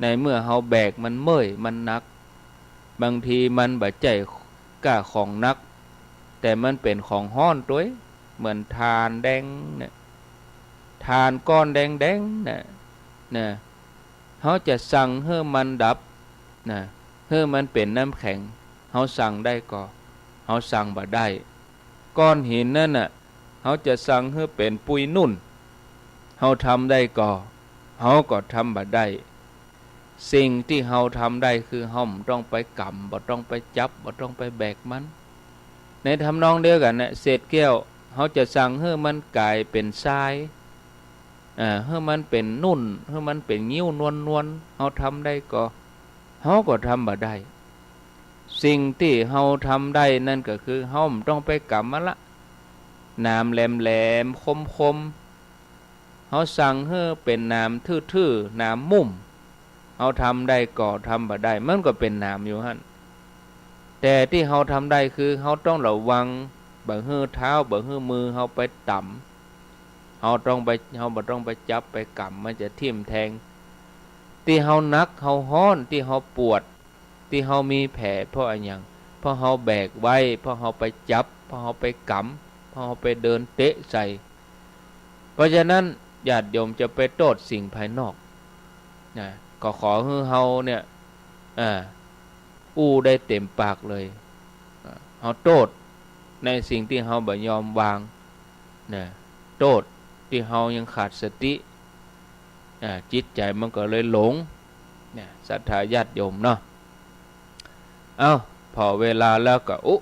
ในเมื่อเฮาแบกมันเมื่อย มันหนัก บางทีมันบ่ใจ้ก้าของหนัก แต่มันเป๋นของฮ้อนตวย เหมือนถ่านแดงเนี่ย ถ่านก้อนแดงๆ น่ะ นะ เฮาจะสั่งหื้อมันดับ นะ หื้อมันเป๋นน้ำแข็ง เฮาสั่งได้ก่อ เฮาสั่งบ่ได้ ก้อนหินนั้นน่ะ เฮาจะสั่งหื้อเป๋นปุยนุ่น เฮาทำได้ก่อ เฮาก็ทำบ่ได้ สิ่งตี้เฮาทำได้คือเฮาบ่ต้องไปกำ บ่ต้องไปจับ บ่ต้องไปแบกมัน ในทำนองเดียวกั๋นน่ะ เศษแก้ว เฮาจะสั่งหื้อมันก๋ายเป๋นทราย อ่า หื้อมันเป๋นนุ่น หื้อมันเป๋นงิ้วนวลๆ เฮาทำได้ก่อ เฮาก็ทำบ่ได้ สิ่งตี้เฮาทำได้นั้นก็คือ เฮาบ่ต้องไปกำมันละ หนามแหลมๆ คมๆ เฮาสั่งหื้อเป๋นหนามทื่อๆ หนามมุ่ม เฮาทำได้ก่อ ทำบ่ได้ มันก็เป๋นหนามอยู่หั้น แต่ตี้เฮาทำได้คือ เฮาต้องระวัง บ่หื้อเท้า บ่หื้อมือเฮาไปต๋ำ เฮาต้องไป เฮาบ่ต้องไปจับไปกำ มันจะทิ่มแทง ตี้เฮาหนัก เฮาฮ้อน ตี้เฮาปวด ตี้เฮามีแผล เพราะอะหยัง เพราะเฮาแบกไว้ เพราะเฮาไปจับ เพราะเฮาไปกำ เพราะเฮาไปเดินเตะใส่ เพราะฉะนั้น ญาติโยมจะไปโต้ษสิ่งภายนอก นะ ก็ขอหื้อเฮาเนี่ย อ่า อู้ได้เต๋มปากเลย อ่า เฮาโต้ษในสิ่งตี้เฮาบ่ยอมวาง นะ โต้ษตี้เฮายังขาดสติ อ่า จิตใจ๋มันก็เลยหลง เนี่ย ศรัทธาญาติโยมเนาะ เอ้า ผ่อเวลาแล้วก็ อุ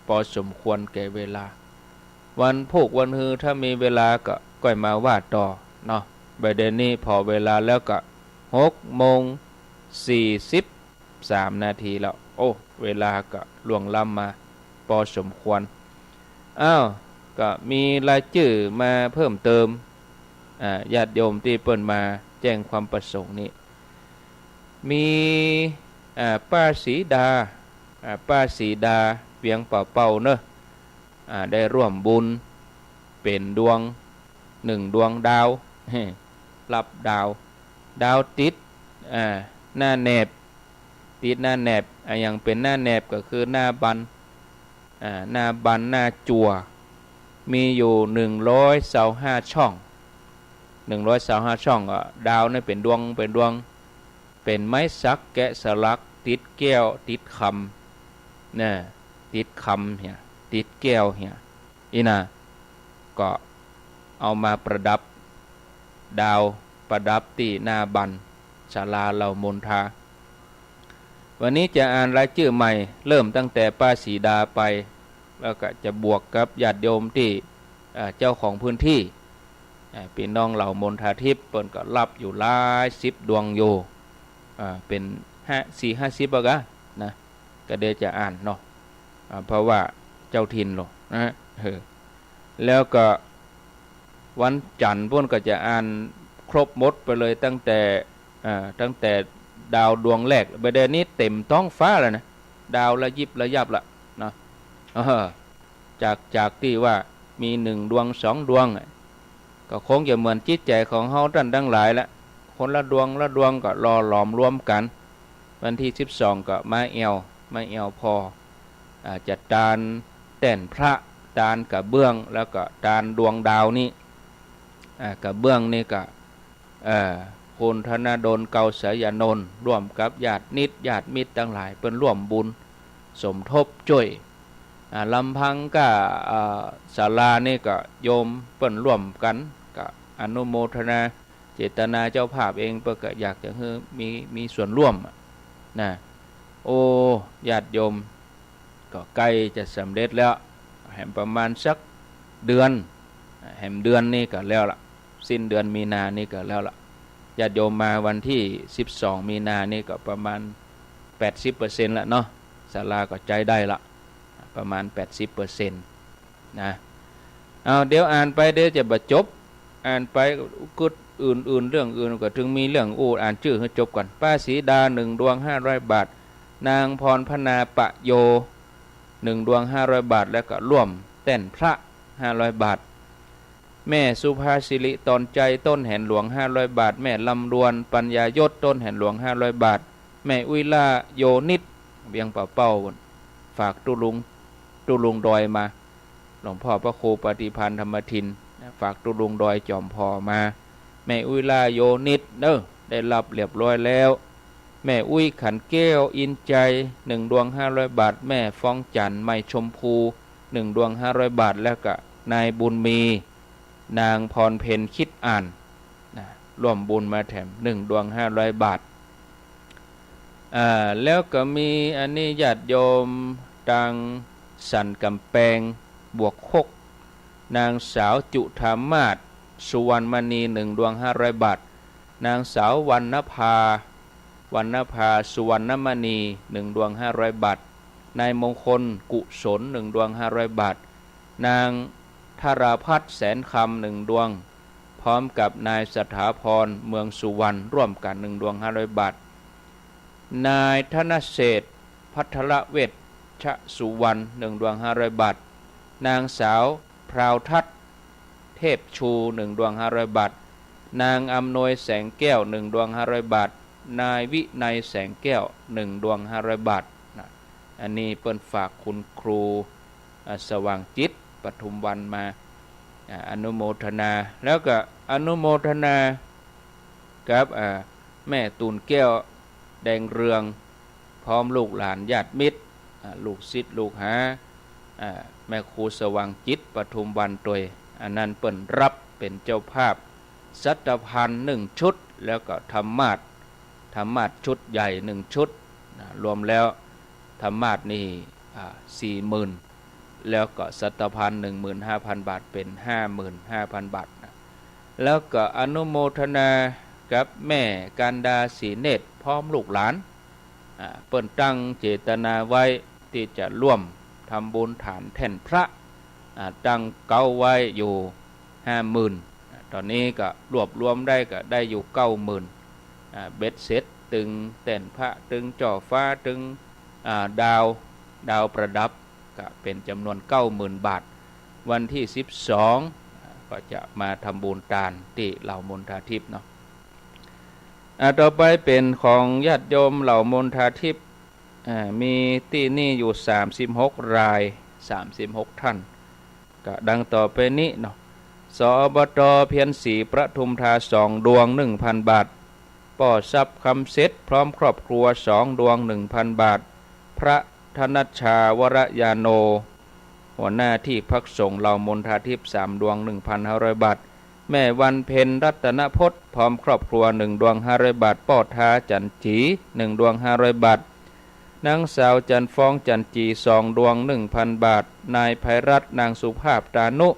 ปอสมควรแก่เวลา วันพูกวันฮือถ้ามีเวลาก็ก้อยมาว่าต่อเนาะ บ่าเดี่ยวนี้ผ่อเวลาแล้วก็ หกโมงสี่สิบสามนาทีแล้ว โอ้ เวลาก็ล่วงล้ำมาปอสมควร อ้าว ก็มีรายจื้อมาเพิ่มเติม อ่า ญาติโยมตี้เปิ้นมาแจ้งความประสงค์นี่ มี อ่า ป้าศรีดา อ่า ป้าศรีดา เวียงป่าเป้าเนอะ อ่า ได้ร่วมบุญ เป๋นดวง หนึ่งดวงดาว รับดาว ดาวติด อ่า หน้าแหนบ ติดหน้าแหนบ อ่า อย่างเป๋นหน้าแหนบก็คือหน้าบัน อ่า หน้าบัน หน้าจั่ว มีอยู่หนึ่งร้อยซาวห้าช่อง หนึ่งร้อยซาวห้าช่อง ก็ดาวนี่เป๋นดวง เป๋นดวง เป๋นไม้สักแกะสลัก ติดแก้ว ติดคำ นะ ติดคำเหีย ติดแก้วเหีย อี้นะ ก็เอามาประดับ ดาวประดับตี้หน้าบันศาลาเหล่ามนทา วันนี้จะอ่านรายจื้อใหม่ เริ่มตั้งแต่ป้าศรีดาไป แล้วก็จะบวกกับญาติโยมตี้ อ่า เจ้าของพื้นตี้ อ่า ปี้น้องเหล่ามนทาทิพย์ เปิ้นก็รับอยู่หลายสิบดวงอยู่ อ่า เป๋นห้า สี่ห้าสิบอะกะนะ ก็เดี๋ยวจะอ่านเนาะ อ่า เพราะว่าเจ้าถิ่นโลนะ เออ แล้วก็วันจันทร์ปู้นก็จะอ่านครบหมดไปเลย ตั้งแต่ อ่า ตั้งแต่ดาวดวงแรก บ่าเดี่ยวนี้เต๋มท้องฟ้าแล้วนะ ดาวระยิบระยับละเนาะ เออ จาก จากตี้ว่ามีหนึ่งดวงสองดวงอะ ก็คงจะเหมือนจิตใจ๋ของเฮาต้านตังหลายละ คนละดวงละดวงก็หล่อหลอมรวมกั๋น วันตี้สิบสองก็มาแอ่ว มาแอ่วผ่อ อ่า จะตานแต้นพระ ตานกระเบื้อง แล้วก็ตานดวงดาวนี่ อ่า กระเบื้องนี่ก็ เอ่อ คุณธนดล เกาสายานนท์ ร่วมกับญาตินิตรญาติมิตรตังหลาย เปิ้นร่วมบุญสมทบจ้วย อ่า ลำพังก้า อ่า ศาลานี่ก็โยมเปิ้นร่วมกั๋น ก็อนุโมทนา เจตนาเจ้าภาพเองเปิ้นก็อยากจะหื้อมี มีส่วนร่วมอะนะ โอ้ ญาติโยม ก็ใก้จะสำเร็จแล้ว แหมประมาณสักเดือน แหมเดือนนี้ก็แล้วละ สิ้นเดือนมีนานี้ก็แล้วละ ญาติโยมมาวันตี้สิบสองมีนานี้ก็ประมาณแปดสิบเปอร์เซ็นต์ละเนาะ ศาลาก็ใจ๊ได้ละ ประมาณแปดสิบเปอร์เซ็นต์ นะ เอา เดี๋ยวอ่านไปเดี๋ยวจะบ่จบ อ่านไปกึ๊ดอื่นๆ เรื่องอื่นก็ถึงมีเรื่องอู้ อ่านจื้อหื้อจบก่อน ป้าศรีดา หนึ่งดวงห้าร้อยบาท นางพรพนา ปะโย หนึ่งดวงห้าร้อยบาท แล้วก็ร่วมแต้นพระห้าร้อยบาท แม่สุภาสิริ ตอนใจ ต้นแหนหลวงห้าร้อยบาท แม่ลำดวน ปัญญายศ ต้นแหนหลวงห้าร้อยบาท แม่อุ๊ยล่า โยนิต เวียงป่าเป้า ฝากตุ๊ลุง ตุ๊ลุงดอยมา หลวงพ่อพระครูปฏิภาณธรรมทิน ฝากตุ๊ลุงดอยจ๋อมผ่อมา แม่อุ๊ยล่า โยนิต เน้อ ได้รับเรียบร้อยแล้ว แม่อุ๊ยขันแก้ว อินใจ หนึ่งดวงห้าร้อยบาท แม่ฟองจันทร์ ไมชมพู หนึ่งดวงห้าร้อยบาท แล้วก็นายบุญมี นางพรเพ็ญ คิดอ่าน นะ ร่วมบุญมาแถม หนึ่งดวงห้าร้อยบาท อ่า แล้วก็มีอันนี้ญาติโยมตางสันก๋ำแปง บวกหก นางสาวจุฑามาศ สุวรรณมณี หนึ่งดวงห้าร้อยบาท นางสาววรรณภา วรรณภา สุวรรณมณี หนึ่งดวงห้าร้อยบาท นายมงคล กุศล หนึ่งดวงห้าร้อยบาท นางธราพัฒน์ แสนคำ หนึ่งดวง พร้อมกับนายสถาพร เมืองสุวรรณ ร่วมกั๋น หนึ่งดวงห้าร้อยบาท นายธนเศรษฐ ภัทรเวชชสุวรรณ หนึ่งดวงห้าร้อยบาท นางสาวพราวทัศน์ เทพชู หนึ่งดวงห้าร้อยบาท นางอำนวย แสงแก้ว หนึ่งดวงห้าร้อยบาท นายวินัย แสงแก้ว หนึ่งดวงห้าร้อยบาท นะ อันนี้เปิ้นฝากคุณครู อ่า สว่างจิต ปทุมวรรณมา อ่า อนุโมทนา แล้วก็อนุโมทนากับ อ่า แม่ตูนแก้ว แดงเรือง พร้อมลูกหลานญาติมิตร อ่า ลูกศิษย์ลูกหา อ่า แม่ครูสว่างจิต ปทุมวรรณตวย อันนั้นเปิ้นรับเป๋นเจ้าภาพ สัตตะภัณฑ์หนึ่งชุด แล้วก็ธรรมาสน์ ธรรมาสน์ชุดใหญ่หนึ่งชุด นะ รวมแล้วธรรมาสน์นี่ อ่า สี่หมื่น แล้วก็สัตตะภัณฑ์ หนึ่งหมื่นห้าพันบาท เป๋นห้าหมื่นห้าพันบาท นะ แล้วก็อนุโมทนากับแม่กันดา ศรีเนตร พร้อมลูกหลาน อ่า เปิ้นตั้งเจตนาไว้ตี้จะร่วมทำบุญตานแต้นพระ อ่า ตั้งเก๊าไว้อยู่ห้าหมื่น อ่า ต๋อนนี้ก็รวบรวมได้ก็ได้อยู่เก้าหมื่น อ่า เบ็ดเสร็จตึงแต้นพระ ตึงจ้อฟ้า ตึง อ่า ดาว ดาวประดับ ก็เป๋นจ๋ำนวนเก้าหมื่นบาท วันตี้สิบสอง อ่า ก็จะมาทำบุญตานตี้เหล่ามณฑาทิพย์เนาะ อ่า ต่อไปเป๋นของญาติโยมเหล่ามณฑาทิพย์ อ่า มีตี้นี่อยู่สามสิบหกราย สามสิบหกท่าน ก็ดังต่อไปนี้เนาะ สอบต.เพียรศรี ประทุมธา สองดวง หนึ่งพันบาท ป้อทรัพย์ คำเสร็จ พร้อมครอบครัว สองดวง หนึ่งพันบาท พระธนัชชา วรยาโน หัวหน้าที่พักสงฆ์เหล่ามณฑาทิพย์ สามดวง หนึ่งพันห้าร้อยบาท แม่วันเพ็ญ รัตนพจน์ พร้อมครอบครัว หนึ่งดวง ห้าร้อยบาท ป้อท้า จันจี หนึ่งดวง ห้าร้อยบาท นางสาวจันฟอง จันจี สองดวง หนึ่งพันบาท นายไพรัตน์ นางสุภาพ ตานุ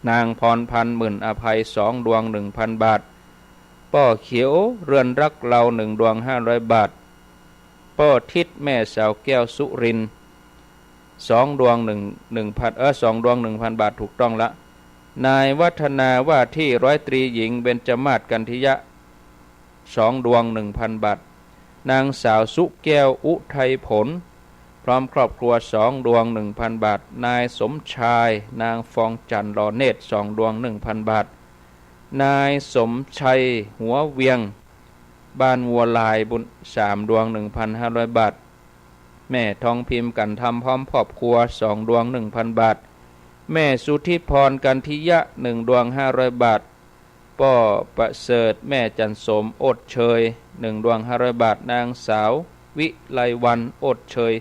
นางพรพันธ์ หมื่นอภัย สองดวง หนึ่งพันบาท ป้อเขียว เรือนรักเรา หนึ่งดวง ห้าร้อยบาท ป้อทิศ แม่สาวแก้ว สุรินทร์ สองดวง หนึ่ง หนึ่งพัน เออ สองดวง หนึ่งพันบาท ถูกต้องละ นายวัฒนา ว่าที่ร้อยตรีหญิง เบญจมาศ กันทิยะ สองดวง หนึ่งพันบาท นางสาวสุแก้ว อุทัยผล พร้อมครอบครัว สองดวง หนึ่งพันบาท นายสมชาย นางฟองจันทร์ หล่อเนตร สองดวง หนึ่งพันบาท นายสมชัย หัวเวียง บ้านวัวลายปุ้น สามดวง หนึ่งพันห้าร้อยบาท แม่ทองพิมพ์ กันธรรม พร้อมครอบครัว สองดวง หนึ่งพันบาท แม่สุทธิพร กันทิยะ หนึ่งดวง ห้าร้อยบาท ป้อประเสริฐ แม่จันทร์สม โอชเชย หนึ่งดวง ห้าร้อยบาท นางสาววิไลวรรณ โอชเชย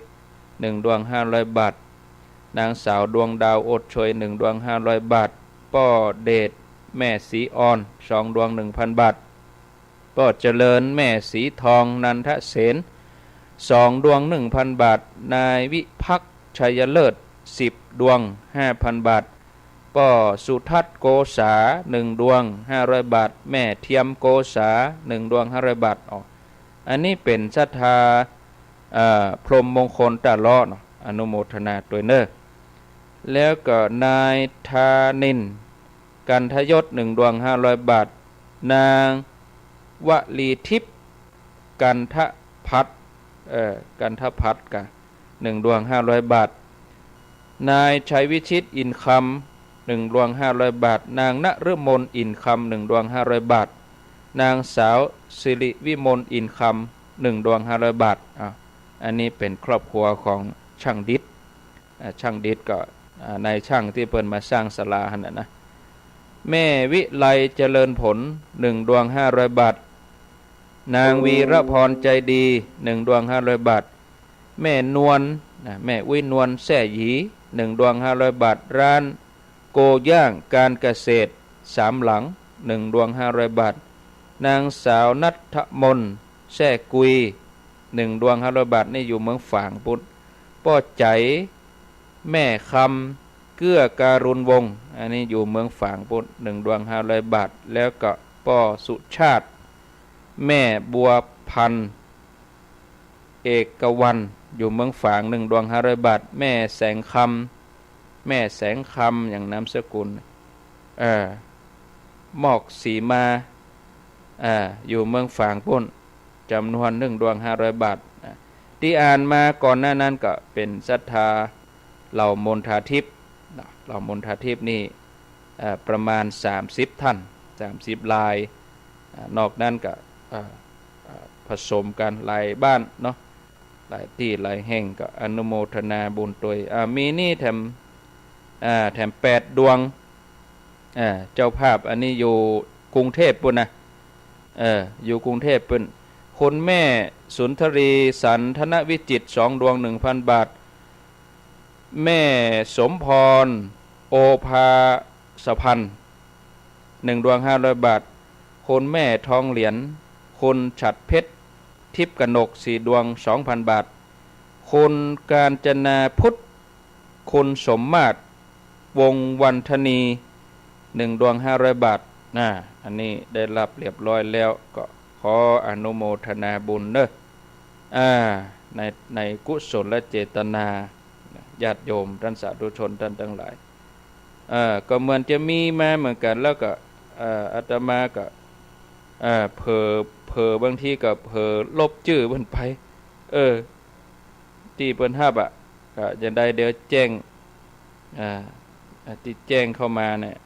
หนึ่งดวง ห้าร้อยบาท นางสาวดวงดาว โอชเชย หนึ่งดวง ห้าร้อยบาท ป้อเดช แม่ศรีอ่อน สองดวง หนึ่งพันบาท ป้อเจริญ แม่ศรีทอง นันทเสน สองดวง หนึ่งพันบาท นายวิภักษ์ ชัยเลิศ สิบดวง ห้าพันบาท ป้อสุทัศน์ โกษา หนึ่งดวง ห้าร้อยบาท แม่เทียม โกษา หนึ่งดวง ห้าร้อยบาท อ๋อ อันนี้เป๋นศรัทธา เอ่อ พรหมมงคลตะเลาะเนาะ อนุโมทนาตวยเน่อ แล้วก็นายธานินทร์ กันทยศ หนึ่งดวง ห้าร้อยบาท นางวลีทิพย์ กันทพัฒน์ เอ่อ กันทพัฒน์กะ หนึ่งดวง ห้าร้อยบาท นายชัยวิชิต อินคำ หนึ่งดวง ห้าร้อยบาท นางนฤมล อินคำ หนึ่งดวง ห้าร้อยบาท นางสาวสิริวิมล อินคำ หนึ่งดวง ห้าร้อยบาท อ่ะ อันนี้เป๋นครอบครัวของช่างดิษ อ่า ช่างดิษก็ อ่า นายช่างตี้เปิ้นมาสร้างศาลาหั้นน่ะนะ แม่วิไล เจริญผล หนึ่งดวง ห้าร้อยบาท นางวีรพร ใจดี หนึ่งดวง ห้าร้อยบาท แม่นวล นะ แม่อุ๊ยนวล แซ่หยี หนึ่งดวง ห้าร้อยบาท ร้านโกย่างการเกษตรสามหลัง หนึ่งดวง ห้าร้อยบาท นางสาวณัฐมน แซ่กุย หนึ่งดวง ห้าร้อยบาท นี่อยู่เมืองฝางปุ้น ป้อใจ๋ แม่คำ เกื้อการุณวงศ์ อันนี้อยู่เมืองฝางปุ้น หนึ่งดวง ห้าร้อยบาท แล้วก็ป้อสุชาติ แม่บัวพันธ์ เอกวรรณ อยู่เมืองฝาง หนึ่งดวง ห้าร้อยบาท แม่แสงคำ แม่แสงคำ อย่างนามสกุล เอ่อ มอกสีมา เอ่อ อยู่เมืองฝางปุ้น จ๋ำนวน หนึ่งดวง ห้าร้อยบาท อ่ะ ตี้อ่านมาก่อนหน้านั้นก็เป๋นศรัทธาเหล่ามณฑาทิพย์เนาะ เหล่ามณฑาทิพย์นี่ เอ่อ ประมาณสามสิบท่าน สามสิบราย อ่า นอกนั้นก็ อ่า อ่า ผสมกั๋นหลายบ้านเนาะ หลายตี้หลายแห่ง ก็อนุโมทนาบุญตวย อ่า มีนี่แถม อ่า แถมแปดดวง อ่า เจ้าภาพอันนี้อยู่กรุงเทพฯปุ้นนะ เออ อยู่กรุงเทพฯปุ้น คุณแม่สุนทรี สันทนวิจิตร สองดวง หนึ่งพันบาท แม่สมพร โอภาสพันธ์ หนึ่งดวง ห้าร้อยบาท คุณแม่ทองเหรียญ คุณฉัตรเพชร ทิพย์กนก สี่ดวง สองพันบาท คุณกาญจนาพุทธ คุณสมมาตร วงศ์วันทนี หนึ่งดวง ห้าร้อยบาท นะ อันนี้ได้รับเรียบร้อยแล้ว ก็ขออนุโมทนาบุญเนอะ อ่า ใน ในกุศลเจตนา ญาติโยมต้านสาธุชนต้านตังหลาย เอ่อ ก็เหมือนจะมีมาเหมือนกั๋น แล้วก็ เอ่อ อาตมาก็ เอ่อ เผลอ เผลอบางทีก็เผลอลบจื้อเปิ้นไป เออ ตี้เปิ้นฮับอะ ก็จะได้เดี๋ยวแจ้ง อ่า อ่า ตี้แจ้งเข้ามาเนี่ย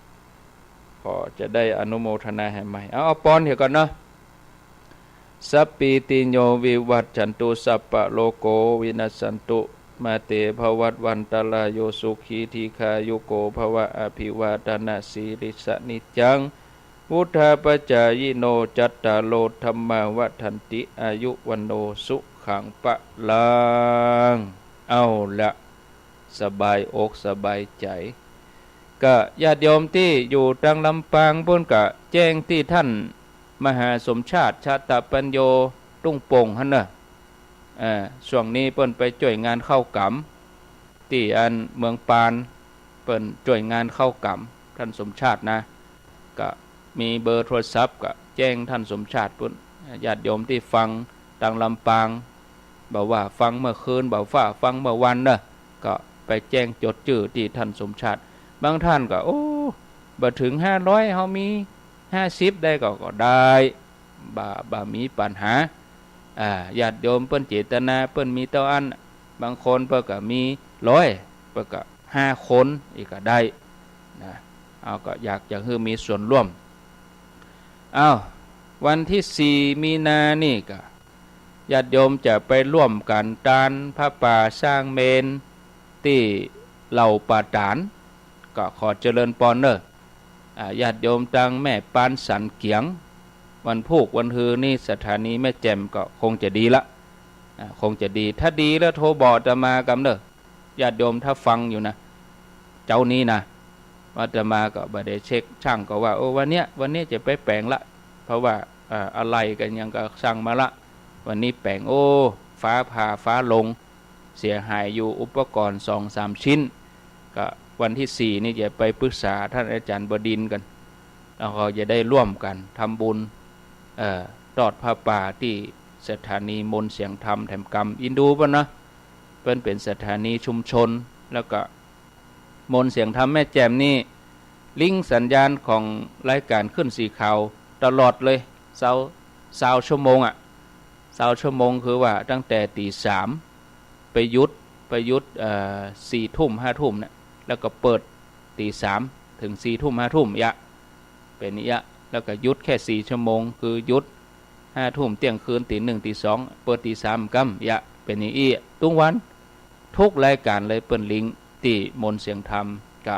ก็จะได้อนุโมทนาหื้อใหม่ เอา เอาปอนเหียก่อนเนาะ สัพพีติโยวิวัชชันตุ สัพพะโรโควินัสสันตุ มาเตภวัตวันตะราโย สุขีทีฆายุโกภวะ อภิวาทะนะสีลิสสะนิจจัง วุฑฒาปะจายิโน จัตตาโรธัมมาวัฑฒันติ อายุวัณโณสุขังพะลัง เอาละ สบายอกสบายใจ๋ ก็ญาติโยมตี้อยู่ตางลำปางปุ้นก็แจ้งตี้ต้านมหาสมชาติ ชาตะปัญโญ ตุ้งโป่งหั้นเน่อ อ่า ช่วงนี้เปิ้นไปจ้วยงานเข้ากรรม ตี้อันเมืองปาน เปิ้นจ้วยงานเข้ากรรม ต้านสมชาตินะ ก็มีเบอร์โทรศัพท์ก็แจ้งต้านสมชาติปุ้น ญาติโยมตี้ฟังตางลำปาง บ่าว่าฟังเมื่อคืน บ่าว่าฟังเมื่อวันเน่อ ก็ไปแจ้งจดจื้อตี้ต้านสมชาติ บางต้านก็ โอ้ บ่เถิงห้าร้อย เฮามีห้าสิบได้ก็ ก็ได้ บ่า บ่ามีปัญหา อ่า ญาติโยมเปิ้นเจตนา เปิ้นมีเต้าอั้น บางคนเปิ้นก็มีร้อย เปิ้นก็ห้าคนอี้ก็ได้นะ เอา ก็อยากจะหื้อมีส่วนร่วม อ้าว วันตี้สี่มีนานี่ก็ญาติโยมจะไปร่วมกั๋นตานผ้าป่าสร้างเมรุตี้เหล่าป่าต๋าน ก็ขอเจริญปอนเน่อ อ่า ญาติโยมตางแม่ปานสันเกียง วันพูกวันฮือนี่สถานีแม่แจ่มก็คงจะดีละ อ่า คงจะดี ถ้าดีแล้วโทรบอกอาตมากำเน่อ ญาติโยมถ้าฟังอยู่นะ เจ๊านี้นะ อาตมาก็บ่ได้เช็ค ช่างก็ว่า โอ้ วันเนี้ย วันเนี้ยจะไปแป๋งละ เพราะว่า เอ่อ อะไหล่ก็ยังก็สั่งมาละ วันนี้แป๋ง โอ้ ฟ้าผ่าฟ้าลง เสียหายอยู่อุปกรณ์สองสามชิ้น ก็วันตี้สี่นี่จะไปปรึกษาท่านอาจารย์บดินทร์กั๋น แล้วก็จะได้ร่วมกั๋นทำบุญ เอ่อ ตอดผ้าป่าตี้สถานีมนต์เสียงธรรมแถมกำ อินดูเปิ้นนะ เปิ้นเป๋นสถานีชุมชน แล้วก็มนต์เสียงธรรมแม่แจ่มนี่ ลิงก์สัญญาณของรายการขึ้นสีขาวตลอดเลย ซาว ซาวชั่วโมงอะ ซาวชั่วโมงคือว่าตั้งแต่ตีสาม ไปหยุด ไปหยุด เอ่อ สี่ทุ่ม ห้าทุ่มเนี่ย แล้วก็เปิดตีสาม เถิงสี่ทุ่ม ห้าทุ่ม เยียะ เป๋นอย่างเยียะ แล้วก็หยุดแค่สี่ชั่วโมง คือหยุดห้าทุ่ม เตี้ยงคืน ตีหนึ่ง ตีสอง เปิดตีสามกำ เยียะ เป๋นอย่างอี้ตุ๊กวัน ทุกรายการเลยเปิ้นลิงก์ตี้มนต์เสียงธรรม ก็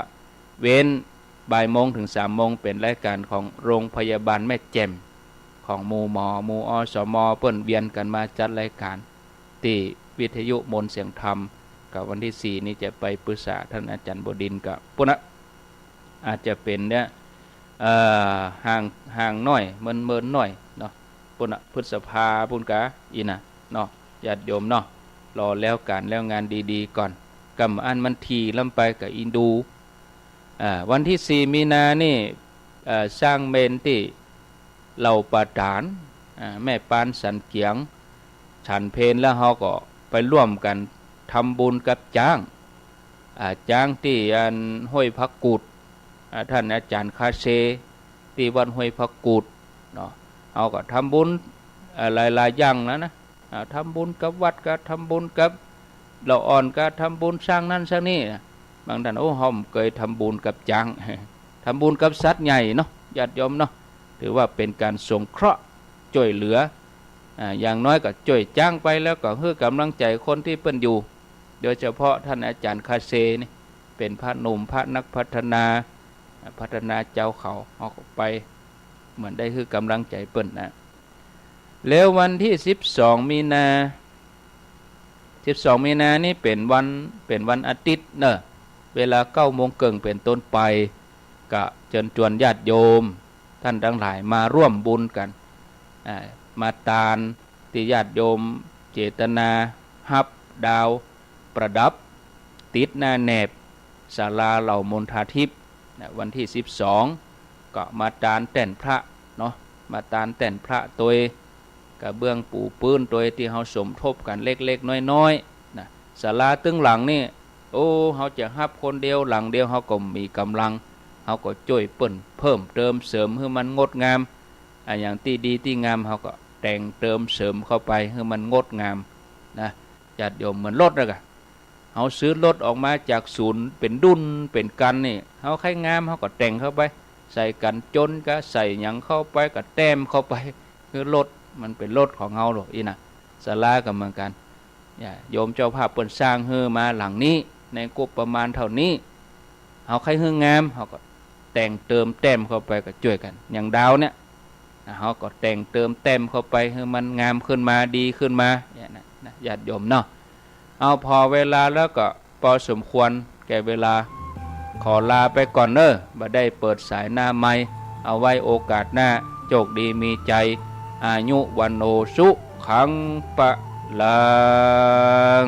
เว้นบ่ายโมงเถิงสามโมง เป๋นรายการของโรงพยาบาลแม่แจ่ม ของหมู่หมอ หมู่ อสม เปิ้นเวียนกั๋นมาจัดรายการ ตี้วิทยุมนต์เสียงธรรม ก็วันตี้สี่นี่จะไปปรึกษาท่านอาจารย์บดินทร์ก็ปุ้นนะ อาจจะเป๋นเนี่ย เอ่อ ห่าง ห่างหน้อย เมินๆ หน้อยเนาะ ปุ้นนะ พฤษภาปุ้นกา อี้นะเนาะ ญาติโยมเนาะ รอแล้วกั๋น แล้วงานดีๆ ก่อน กำอั้นมันถี่ล้ำไปก็อินดู อ่า วันตี้สี่มีนานี่ เอ่อ สร้างเมรุตี้เหล่าป่าต๋าน อ่า แม่ปานสันเกียง ฉันเพลแล้วเฮาก็ไปร่วมกั๋นทำบุญกับจ๊าง อ่า จ๊างตี้อันห้วยผักกูด อ่า ท่านอาจารย์คาเซ ตี้วัดห้วยผักกูดเนาะ เฮาก็ทำบุญ อ่า หลายๆ อย่างนะนะ อ่า ทำบุญกับวัดก็ทำบุญกับละอ่อนก็ทำบุญสร้างนั้นสร้างนี่นะ บางท่าน โอ้ เฮาบ่เกยทำบุญกับจ๊าง ทำบุญกับสัตว์ใหญ่เนาะ ญาติโยมเนาะ ถือว่าเป๋นก๋านสงเคราะห์จ้วยเหลือ อ่า อย่างน้อยก็จ้วยจ๊างไป แล้วก็หื้อก๋ำลังใจ๋คนตี้เปิ้นอยู่ โดยเฉพาะท่านอาจารย์คาเซนี่ เป๋นพระหนุ่ม พระนักพัฒนา อ่า พัฒนาเจ้าเขา เฮาก็ไป เหมือนได้หื้อก๋ำลังใจ๋เปิ้นนะ แล้ววันตี้สิบสองมีนา สิบสองมีนานี่เป๋นวัน เป๋นวันอาทิตย์เนาะ เวลาเก้าโมงเกิ่งเป๋นต้นไป ก็เจิญจวนญาติโยมท่านตังหลายมาร่วมบุญกั๋น อ่า มาตานตี้ญาติโยมเจตนาฮับดาวประดับ ติดหน้าแหนบศาลาเหล่ามณฑาธิป นะ วันตี้สิบสอง ก็มาตานแต้นพระเนาะ มาตานแต้นพระตวย กระเบื้องปูพื้นตวยตี้เฮาสมทบกั๋นเล็กๆ น้อยๆ นะ ศาลาตึงหลังนี่ โอ้ เฮาจะฮับคนเดียวหลังเดียว เฮาก็บ่มีก๋ำลัง เฮาก็จ้วยเปิ้นเพิ่มเติมเสริมหื้อมันงดงาม อ่ะ อย่างตี้ดีตี้งาม เฮาก็แต่งเติมเสริมเข้าไปหื้อมันงดงามนะ ญาติโยม เหมือนรถนะกะ เฮาซื้อรถออกมาจากศูนย์เป๋นดุ้นเป๋นกั๋นนี่ เฮาใค่งาม เฮาก็แต่งเข้าไป ใส่กั๋นจนกา ใส่หยังเข้าไป ก็แต้มเข้าไป คือรถมันเป๋นรถของเฮาโลด อี้นะ ศาลาก็เหมือนกั๋น เนี่ย โยมเจ้าภาพเปิ้นสร้างหื้อมาหลังนี้ ในงบประมาณเต้านี้ เฮาใค่หื้องาม เฮาก็แต่งเติมแต้มเข้าไป ก็จ้วยกั๋น อย่างดาวเนี่ย นะ เฮาก็แต่งเติมแต้มเข้าไปหื้อมันงามขึ้นมา ดีขึ้นมา เนี่ยนะ นะ ญาติโยมเนาะ เอา ผ่อเวลาแล้วก็ปอสมควรแก่เวลา ขอลาไปก่อนเน่อ บ่ได้เปิดสายหน้าไมค์ เอาไว้โอกาสหน้า โชคดีมีชัย อายุ วัณโณ สุขัง พลัง